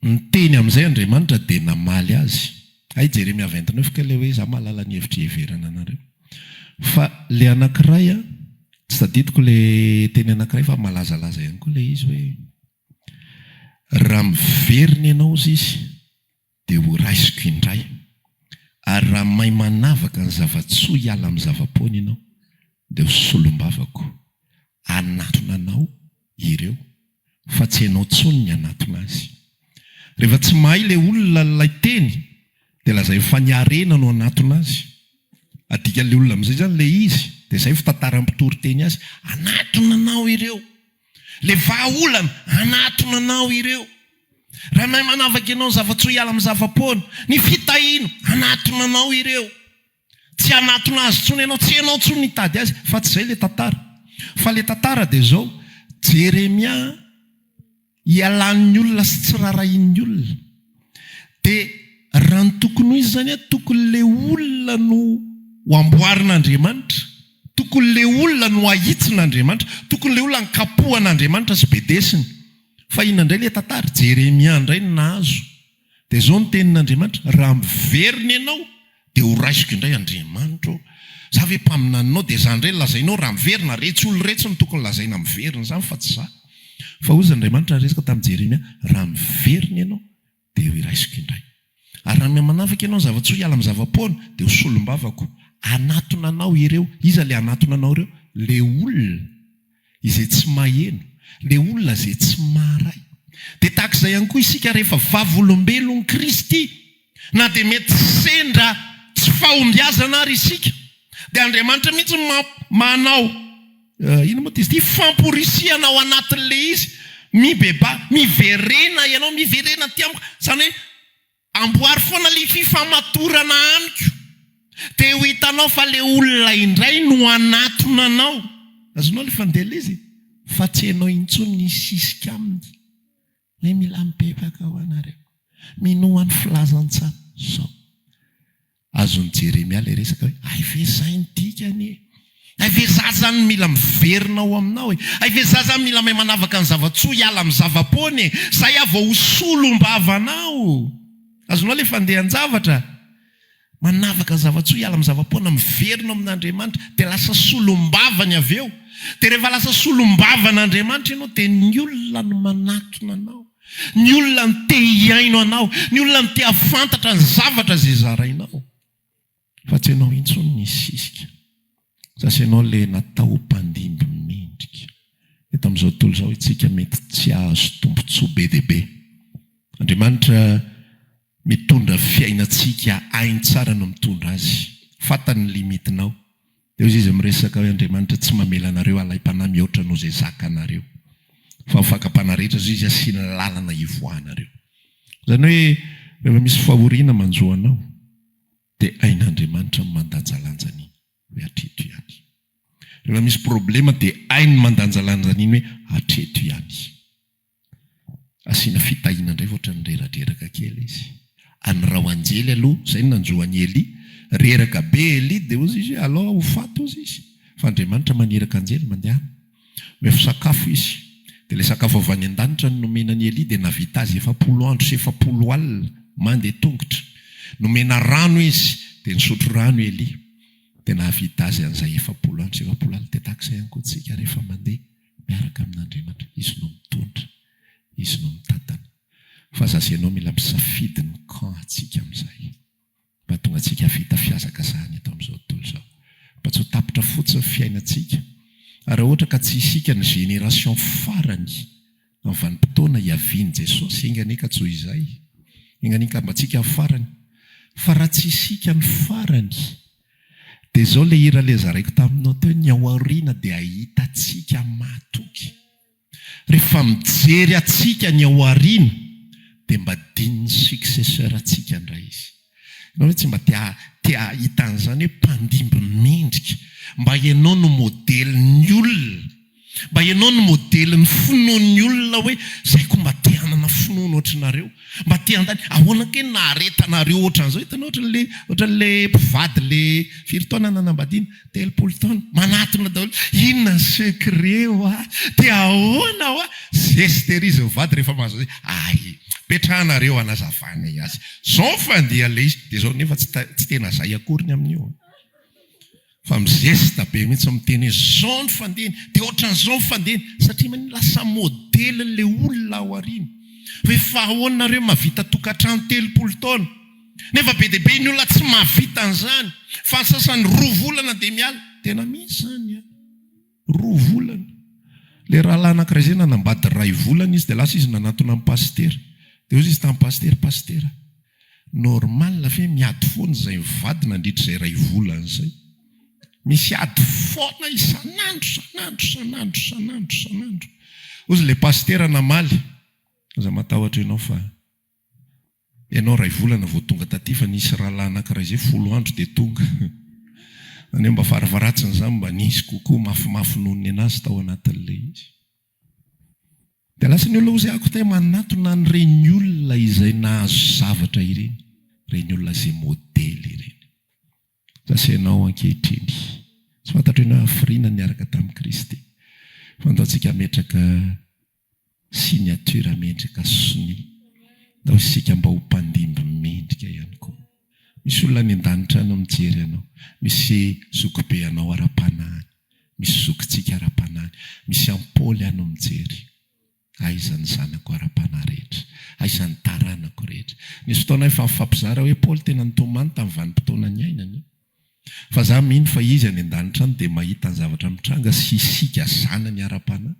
Niteny amin'izay Andriamanitra dia namaly azy. Hay Jeremia 29 kay ilay hoe izaho mahalala ny hevitra iheverana anareo. Fa ilay anankiray an, tsy tadidiko ilay teny anankiray fa malazalaza ihany koa ilay izy hoe raha miverina ianao hozy izy dia ho raisiko indray ary raha mahay manavaka ny zava-tsoa hiala amin'ny zava-poana ianao dia ho solombavako hanatona anao ireo fa tsy ianao intsony ny hanatona azy. Rehefa tsy mahay ilay olona ilay teny dia lazainy fa ny harena no hanatona azy. Adikan'ilay olona amin'izay izany ilay izy dia izay fitantaran'ny mpitory teny azy, hanatona anao ireo. Ilay vahaolana, hanatona anao ireo. Raha mahay manavaka ianao ny zava-tsoa hiala amin'ny zava-poana, ny fitahiana, hanatona anao ireo. Tsy hanatona azy intsony ianao, tsy ianao intsony no hitady azy, fa tsy izay ilay tantara. Fa ilay tantara dia izao, Jeremia ialan'ny olona sy tsy rarahian'ny olona. Dia raha ny tokony ho izy izany, tokony ilay olona no ho amboarin'Andriamanitra, tokony ilay olona no hahitsin'Andriamanitra, tokony ilay olona ankapohan'Andriamanitra sy bedesiny. Fa inona indray ilay tantara? Jeremia indray no nahazo. Dia izao no tenin'Andriamanitra, Raha miverina ianao, dia ho raisiko indray Andriamanitra ô. Za ve mpaminaninao, dia za indray no lazainao raha miverina? Retsy olona retsy no tokony lazaina miverina izany fa tsy za. Fa hozy Andriamanitra niresaka tamin'i Jeremia, Raha miverina ianao, dia ho raisiko indray. Ary raha miha-manavaka ianao ny zava-tsoa hiala amin'ny zava-poana, dia ho solombavako. Hanatona anao ireo. Iza ilay hanatona anao ireo? Ilay olona. izay tsy maheno, ilay olona izay tsy maharay. Dia tahaka izay ihany koa isika rehefa vavolombelon'i Kristy, na dia mety sendra tsy fahombiazana ary isika, dia Andriamanitra mihitsy no manao inona moa izy ity? Famporisihana ao anatin'ilay izy, mibebaha, miverena ianao, miverena aty amiko, izany hoe Amboary foana le fifamatorana amiko de ho hitanao fa le olona indray no hanatona anao. Azonao le fandeha le izy fa tsy enao intsony ny hisisika aminy hoe mila mibebaka ho anareo. Minoa ny filazantsara. Zao. Azon'i Jeremia ilay resaka hoe, Hay ve izay ny dikany e? Hay ve za zany mila miverina ao aminao e? Hay ve za zany mila mahay manavaka ny zava-tsoa hiala amin'ny zava-poana e? Zay aho vao ho solombava-anao. Azonao ilay fandehan-javatra? Manavaka ny zava-tsoa hiala amin'ny zava-poana, miverina ao amin'Andriamanitra, dia lasa solombavany avy eo. Dia rehefa lasa solombavan'Andriamanitra ianao, dia ny olona no manatona anao. Ny olona no te hihaino anao, ny olona no te hahafantatra ny zavatra izay zarainao, fa tsy ianao intsony ny hisisika. Sasy ianao ilay natao ho mpandimby mendrika. Eto amin'izao tontolo izao isika mety tsy hahazo tombontsoa be dia be. Andriamanitra mitondra fiainantsika hainy tsara no mitondra azy. Fantany ny limite-nao. Dia hoy izy miresaka hoe Andriamanitra tsy mamela anareo halaim-panahy mihoatra noho izay zakanareo. Fa ny fakam-panahy. fitsapana rehetra izay izy asiany lalana hivoahanareo. Izany hoe rehefa misy fahoriana manjo anao dia hain'Andriamanitra ny mandanjalanja an'iny hoe hatreto ihany. Rehefa misy problema dia hainy ny mandanjalanja an'iny hoe hatreto ihany. Asiana fitahiana indray fa ohatran'ny reradreraka kely izy. An'irao anjely aloha, izay no nanjo an'i Elia. Reraka be Elia dia hozy izy hoe alao aho ho faty hozy izy. Fa Andriamanitra maniraka anjely mandehana. Omeo sakafo izy. Dia ilay sakafo avy any an-danitra no nomena an'i Elia dia nahavita azy 40 andro sy 40 alina mandeha tongotra. Nomena rano izy dia nisotro rano i Elia. Dia nahavita azy an'izay 40 andro sy 40 alina. Dia tahaka izay ihany koa tsika rehefa mandeha miaraka amin'Andriamanitra. Izy no mitondra. Izy no mitantana. Fa za sy ianao mila misafidy ny camp antsika amin'izay. Mba hahatonga antsika hahavita fihazakazahana eto amin'izao tontolo izao. Mba tsy ho tapitra fotsiny ny fiainantsika. Ary raha ohatra ka tsy isika ny génération farany amin'ny vanim-potoana hiavian'i Jesosy, enga anie ka tsy ho izay. Enga anie ka mba tsika ny farany. Fa raha tsy isika ny farany, dia izao ilay hira ilay zaraiko taminao teo, ny ao aoriana dia hahita antsika mahatoky. Rehefa mijery antsika ny ao aoriana dia mba dinin'ny successeur antsika indray izy. Ianao ve tsy mba te te hahita an'izany hoe mpandimby mendrika? Mba ianao no modelin'ny olona. Mba ianao no modelin'ny finoan'ny olona hoe zay koa mba te hanana finoana ohatranareo. Mba te handany, ahoana kay ny naharetanareo ohatran'izao? Hitanao ohatran'le ohatran'le mpivady le firy taona nanambadiana? 30 taona. Manatona daholo, inona ny secret hoa? Dia ahoana hoa? Zesta ery izy mivady rehefa mahazo hoe ay, petrahanareo hanazavanay azy. Zao ny fandehan'ilay izy. Dia zao nefa tsy tsy tena zay akory ny amin'io an. Fa mizesta be mihitsy miteny hoe zao ny fandehany, dia ohatran'izao ny fandehany, satria maninona? Lasa modelin'ilay olona ao aoriana. Hoe fa ahoana nareo mahavita tokantrano 30 taona? Nefa be dia be ny olona tsy mahavita an'izany, fa ny sasany roa volana dia miala. Tena misy izany an! Roa volana. Ilay rahalahy anankiray izay nanambady iray volana izy dia lasa izy nanantona an'i pasitera. Dia hoy izy tamin'i pasitera, Pasitera, normal ve miady foana izay mivady nandritra izay iray volana izay? Misy ady foana isan'andro, isan'andro, isan'andro, isan'andro, isan'andro. Hoy ilay pasitera namaly, Aza matahotra ianao fa Ianao iray volana vao tonga taty fa nisy rahalahy anankiray izay folo andro dia tonga. Izany hoe mba farafaharatsiny izany mba nisy kokoa mafimafy noho ny an'azy tao anatin'ilay izy. Dia lasa ny olona hozy ako tay manatona an'ireny olona izay nahazo zavatra ireny, ireny olona izay modely ireny. Lasa ianao ankehitriny. Tsy fantatro ianao hafiriana niaraka tamin'i Kristy. Fa andao tsika hametraka signature mendrika sonia. Ndao isika mba ho mpandimby mendrika ihany koa. Misy olona any an-danitra any mijery anao. Misy zokibe anao ara-panahy any. Misy zokintsika ara-panahy any. Misy am-paoly any mijery. Aiza ny zanako ara-panahy rehetra? Aiza ny taranako rehetra? Nisy fotoana aho efa nifampizara hoe Paoly tena nitomany tamin'ny vanim-potoana niainany. Fa za mino fa izy any an-danitra any dia mahita ny zavatra mitranga sy isika zanany ara-panahy.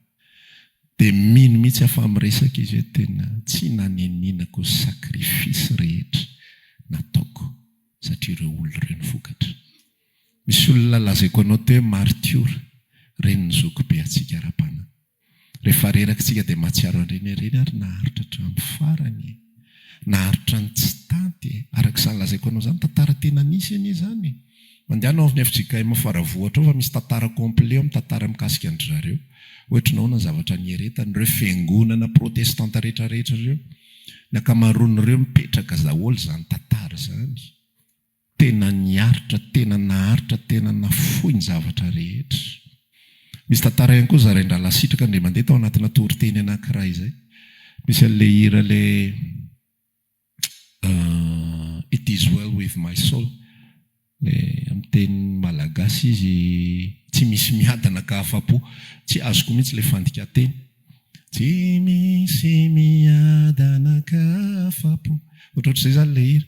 Dia mino mihitsy aho fa miresaka izy hoe tena tsy naneninako ny sacrifice rehetra nataoko satria ireo olona ireo no vokatra. Misy olona lazaiko anao teo hoe martiora, ireny ny zokibe antsika ara-panahy. Rehefa reraka isika dia mahatsiaro an'ireny hoe ireny ary naharitra hatramin'ny farany e! Naharitra ny tsy tanty e! Araka izany lazaiko anao izany, tantara tena nisy anie izany e! Mandehana ao amin'ny fjkm Faravohitra ao fa misy tantara complet ao mitantara mikasika an-dry zareo. Ohatry ny ahoana ny zavatra nieretany, ireo fiangonana protestanta rehetra rehetra ireo. Ny ankamaroan'ireo mipetraka daholo izany tantara izany. Tena niaritra, tena naharitra, tena nafoy ny zavatra rehetra. Misy tantara ihany koa zarain-drahalahy Sitraka Andriamandeha tao anatina toriteny anankiray izay. Misy an'ilay hira ilay It is well with my soul. Ilay amin'ny teny malagasy izy Tsy misy miadana ka afa-po. Tsy azoko mihitsy ilay fandikan-teny. Tsy misy miadana ka afa-po. Ohatrohatr'izay izany ilay hira.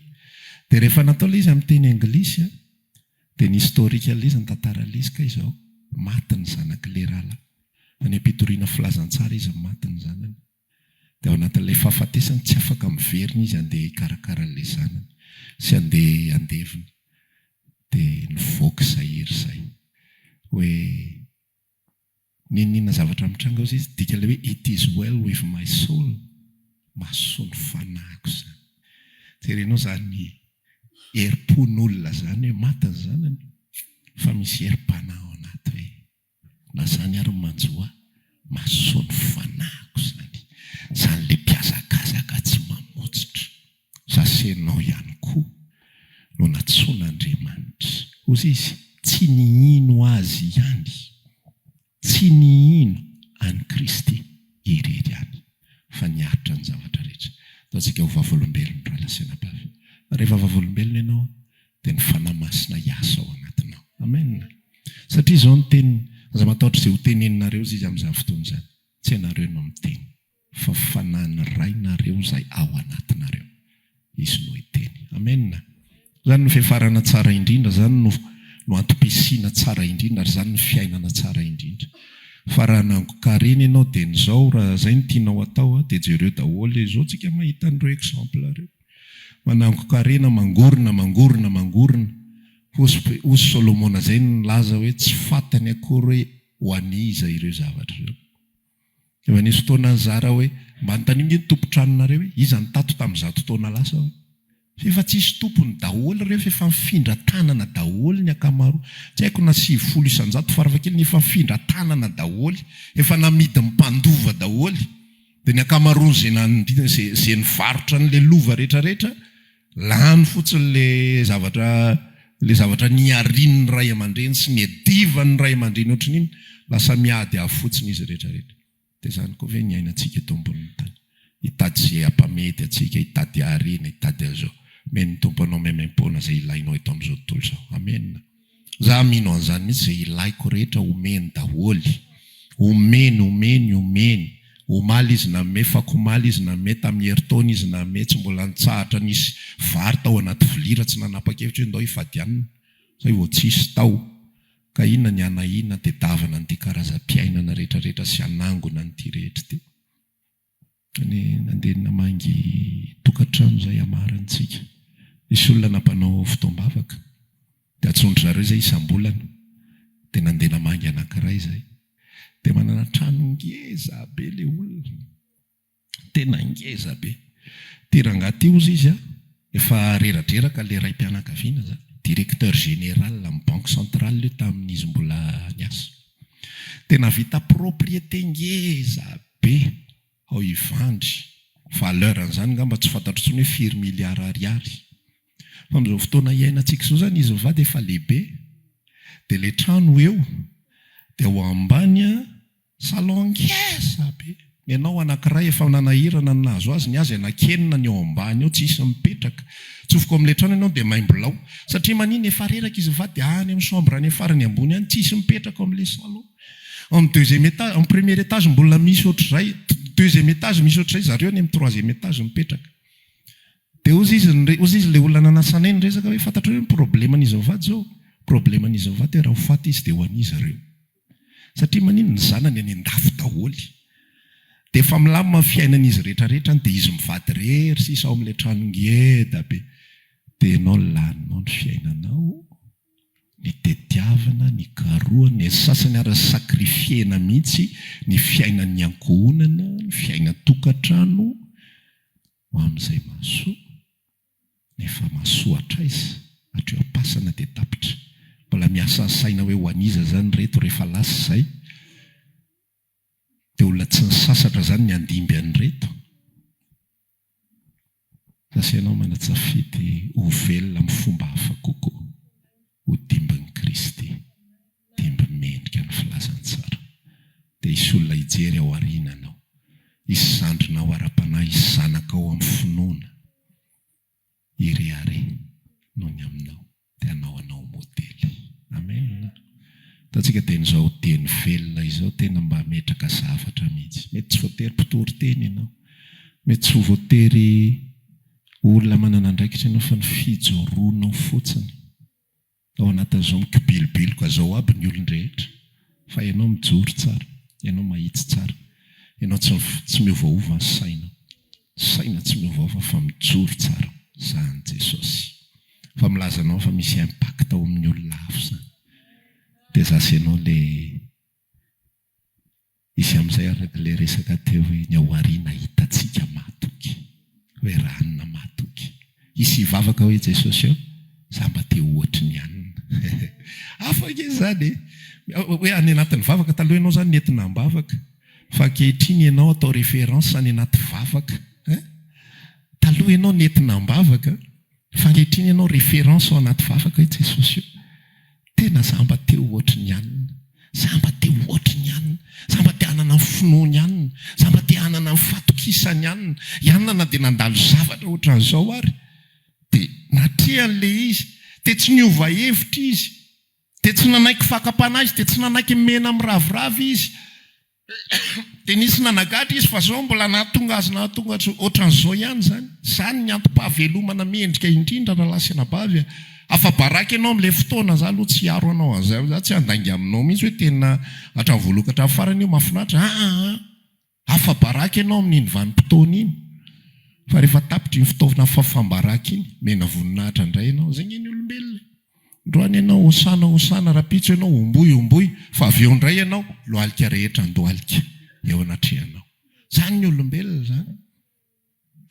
Dia rehefa natao ilay izy amin'ny teny anglisy an, dia ny historique an'ilay izy, ny tantara an'ilay izy kay izao, maty ny zanak'ilay rahalahy. Any am-pitoriana filazantsara izy no maty ny zanany. Dia ao anatin'ilay fahafatesany tsy afaka miverina izy handeha hikarakara an'ilay zanany sy handeha handevina. Dia nivoaka izay hira izay hoe. N'inon'inona zavatra mitranga hozy izy, dikan'ilay hoe it is well with my soul, mahasoa ny fanahiko izany. Jerenao izany herim-pon'olona izany hoe maty ny zanany fa misy herim-panahy ao anaty hoe na izany ary ny manjo ahy, mahasoa ny fanahiko izany. Izany ilay mpihazakazaka tsy mamotsitra. Za sy enao ihany koa no nantsoin'Andriamanitra. Hozy izy, tsy ny hino Azy ihany, tsy ny hino an'i Kristy irery ihany, fa niaritra ny zavatra rehetra. Ataontsika ho vavolombelony rahalahy sy anabavy. Rehefa vavolombelona ianao, dia ny Fanahy Masina hiasa ao anatinao. Amen. Satria izao ny teniny, aza matahotra izay ho teneninareo hozy izy amin'izany fotoana izany. Tsy ianareo no miteny. Fa fanahin'ny Rainareo izay ao anatinareo. Izy no hiteny. Amen. Izany no fiafarana tsara indrindra, izany no no antom-pisiana tsara indrindra, ary izany no fiainana tsara indrindra. Fa raha nangon-karena ianao dia ny izao, raha izay no tianao atao dia jereo daholo izao tsika mahita an'ireo exemple ireo. Manangon-karena, mangorona, mangorona, mangorona. Hozy hozy Solomona izay no nilaza hoe tsy fantany akory hoe ho an'iza ireo zavatra ireo. Efa nisy fotoana nizara hoe mba anontanio nge ny tompon-tranonareo hoe iza no tato tamin'izato taona lasa hoe. F'efa tsisy tompony daholo ireo f'efa mifindra tanana daholo ny ankamaroa. Tsy haiko na 90% farafahakeliny efa mifindra tanana daholo. Efa namidin'ny mpandova daholo. Dia ny ankamaroan'izay nanodidina izay izay nivarotra an'ilay lova rehetrarehetra, lany fotsiny ilay zavatra ilay zavatra niharin'ny ray aman-dreny sy niadivan'ny ray aman-dreny ohatran'iny, lasa miady avy fotsiny izy rehetrarehetra. Dia izany koa ve ny iainantsika eto ambonin'ny tany? Hitady izay hampamety antsika, hitady harena, hitady an'izao. Omen'ny Tompo anao maimaimpoana izay ilainao eto amin'izao tontolo izao. Amena. Za mino an'izany mihitsy, izay ilaiko rehetra omeny daholo. Omeny, omeny, omeny. Omaly izy nanome, fakomaly izy nanome, tamin'ny herintaona izy nanome, tsy mbola nitsahatra nisy vary tao anaty vilia raha tsy nanapa-kevitra hoe ndao hifady hanina, zay vao tsisy tao. Ka inona ny hanahiana tedavana an'ity karazam-piainana rehetra rehetra sy hanangona an'ity rehetra ity? Ny nandeha namangy tokantrano izay hamarantsika. Nisy olona nampanao fotoam-bavaka, dia antsoin-dry zareo izay isam-bolana, dia nandeha namangy anankiray izay. Dia manana trano ngeza be ilay olona, tena ngeza be. Ity rangahy ity hozy izy an, efa reradreraka ilay raim-pianakaviana izany, directeur général amin'ny banque centrale io tamin'izy mbola niasa. Tena vita propriété ngeza be ao Ivandry, valeur an'izany angamba tsy fantatro intsony hoe firy milliards ariary. Fa amin'izao fotoana iainantsika izao izany izy mivady efa lehibe, dia ilay trano eo, dia ao ambany an, salon ngeza be, ny anao anankiray efa nanahirana ny nahazo azy, ny azy anakenina ny ao ambany ao tsisy mipetraka, Tsofoka ao amin'ilay trano ianao dia maimbo-lao. Satria manina? Efa reraka izy mivady dia any amin'ny chambre any farany ambony any, tsisy mipetraka ao amin'ilay salon. Ao amin'ny deuxième étage, amin'ny premier étage mbola misy ohatr'izay, deuxième étage misy ohatr'izay, zareo any amin'ny troisième étage mipetraka. Dia hozy izy, hozy izy ilay olona nanasanay niresaka hoe fantatrareo ny probleman'izy mivady izao? Probleman'izy mivady hoe raha ho faty izy dia ho an'iza ireo? Satria maninona? Ny zanany any an-dafy daholo. Dia efa milamina ny fiainan'izy rehetra rehetra any dia izy mivady irery sisa ao amin'ilay trano ngeda be. Dia ianao laninao ny fiainanao, ny tediavina, ny karohana, ny sasany ary sacrifier-na mihitsy ny fiainan'ny ankohonana, ny fiainan-tokantrano ho amin'izay mahasoa. Nefa mahasoa hatraiza? Hatreo am-pasana dia tapitra. Mbola miasa ny saina hoe ho an'iza izany ireto rehefa lasa izay? Dia olona tsy nisasatra izany ny handimby an'ireto? Lasa ianao manan-tsafidy ho velona amin'ny fomba hafa kokoa, ho dimbin'i Kristy, dimby mendrika ny filazantsara. Dia hisy olona hijery ao aoriana anao, hisy zandrinao ara-panahy, hisy zanakao amin'ny finoana hirehareha noho ny aminao, dia hanao anao ho modely. Amen. Hitantsika dia izao teny velona izao tena mba hametraka zavatra mihitsy. Mety tsy voatery mpitory teny ianao, mety tsy ho voatery olona manana andraikitra ianao fa ny fijoroanao fotsiny Ao anatin'izao mikibilobiloka zao aby ny olon-drehetra fa ianao mijoro tsara, ianao mahitsy tsara, ianao tsy tsy miovaova ny sainao, saina tsy miovaova fa mijoro tsara zany Jesosy fa milaza anao fa misy impact ao amin'ny olona hafa zany dia za sy ianao le. amin'izay araka ilay resaka teo hoe ny ao aoriana hitantsika mahatoky. Hoe ranona mahatoky. Hisy hivavaka hoe Jesosy ô, za mba te ho ohatry ny anona. Hafa ange izany e! Hoe any anatin'ny vavaka, taloha ianao izany nentina am-bavaka, fa ankehitriny ianao atao référence any anaty vavaka. Hein? Taloha ianao nentina am-bavaka, fa ankehitriny ianao référence ao anaty vavaka hoe Jesosy ô, Tena za mba te ho ohatry ny anona. Za mba te ho ohatry ny anona. Za mba te hanana ny finoany anona. Za mba te hanana ny fatokisany anona. I anona na dia nandalo zavatra ohatran'izao ary dia natrehany ilay izy. Dia tsy niova hevitra izy. Dia tsy nanaiky fakam-panahy izy. Dia tsy nanaiky mena miraviravy izy. Dia nisy nanagadra izy fa zao mbola nahatonga azy nahatonga azy ohatran'izao ihany izany. Izany ny antom-pahavelomana mendrika indrindra rahalahy sy anabavy a. Afa-baraka ianao amin'ilay fotoana, za aloha tsy hiaro anao an'izay, za tsy handainga aminao mihitsy hoe tena hatramin'ny voalohany ka hatramin'ny farany io mahafinaritra, aa. Afa-baraka ianao amin'iny vanim-potoana iny. Fa rehefa tapitra iny fitaovana fafam-baraka iny, mena voninahitra indray ianao. Izay ange ny olombelona e. Androany ianao hosana hosana, rahampitso ianao homboy homboy, fa avy eo indray ianao lohalika rehetra andohalika eo anatrehanao. Izany ny olombelona izany.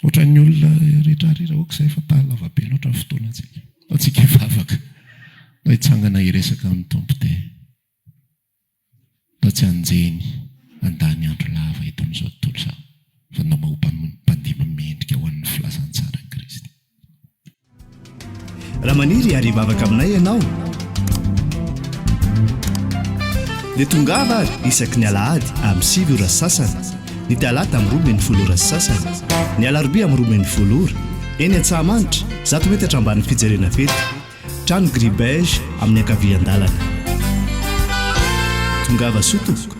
Ohatran'ny olona rehetra rehetra, ok izay fa taha lava be loatra ny fotoanantsika. Ndao tsika hivavaka, ndao hitsangana hiresaka amin'ny Tompo dia ndao tsy hanjeny handany andro lava eto amin'izao tontolo izao fa ndao mba ho mpandimby mendrika ho an'ny filazantsaran'i Kristy. Raha maniry ary hivavaka aminay ianao dia tongava ary isaky ny alahady amin'ny 9 ora sy sasany, ny talata amin'ny 12 ora sy sasany, ny alarobia amin'ny 12 ora, eny Antsahamanitra, 100 metatra ambanin'ny fijerena fety, trano gris beige amin'ny ankavian-dalana. Tongava soa tompoko.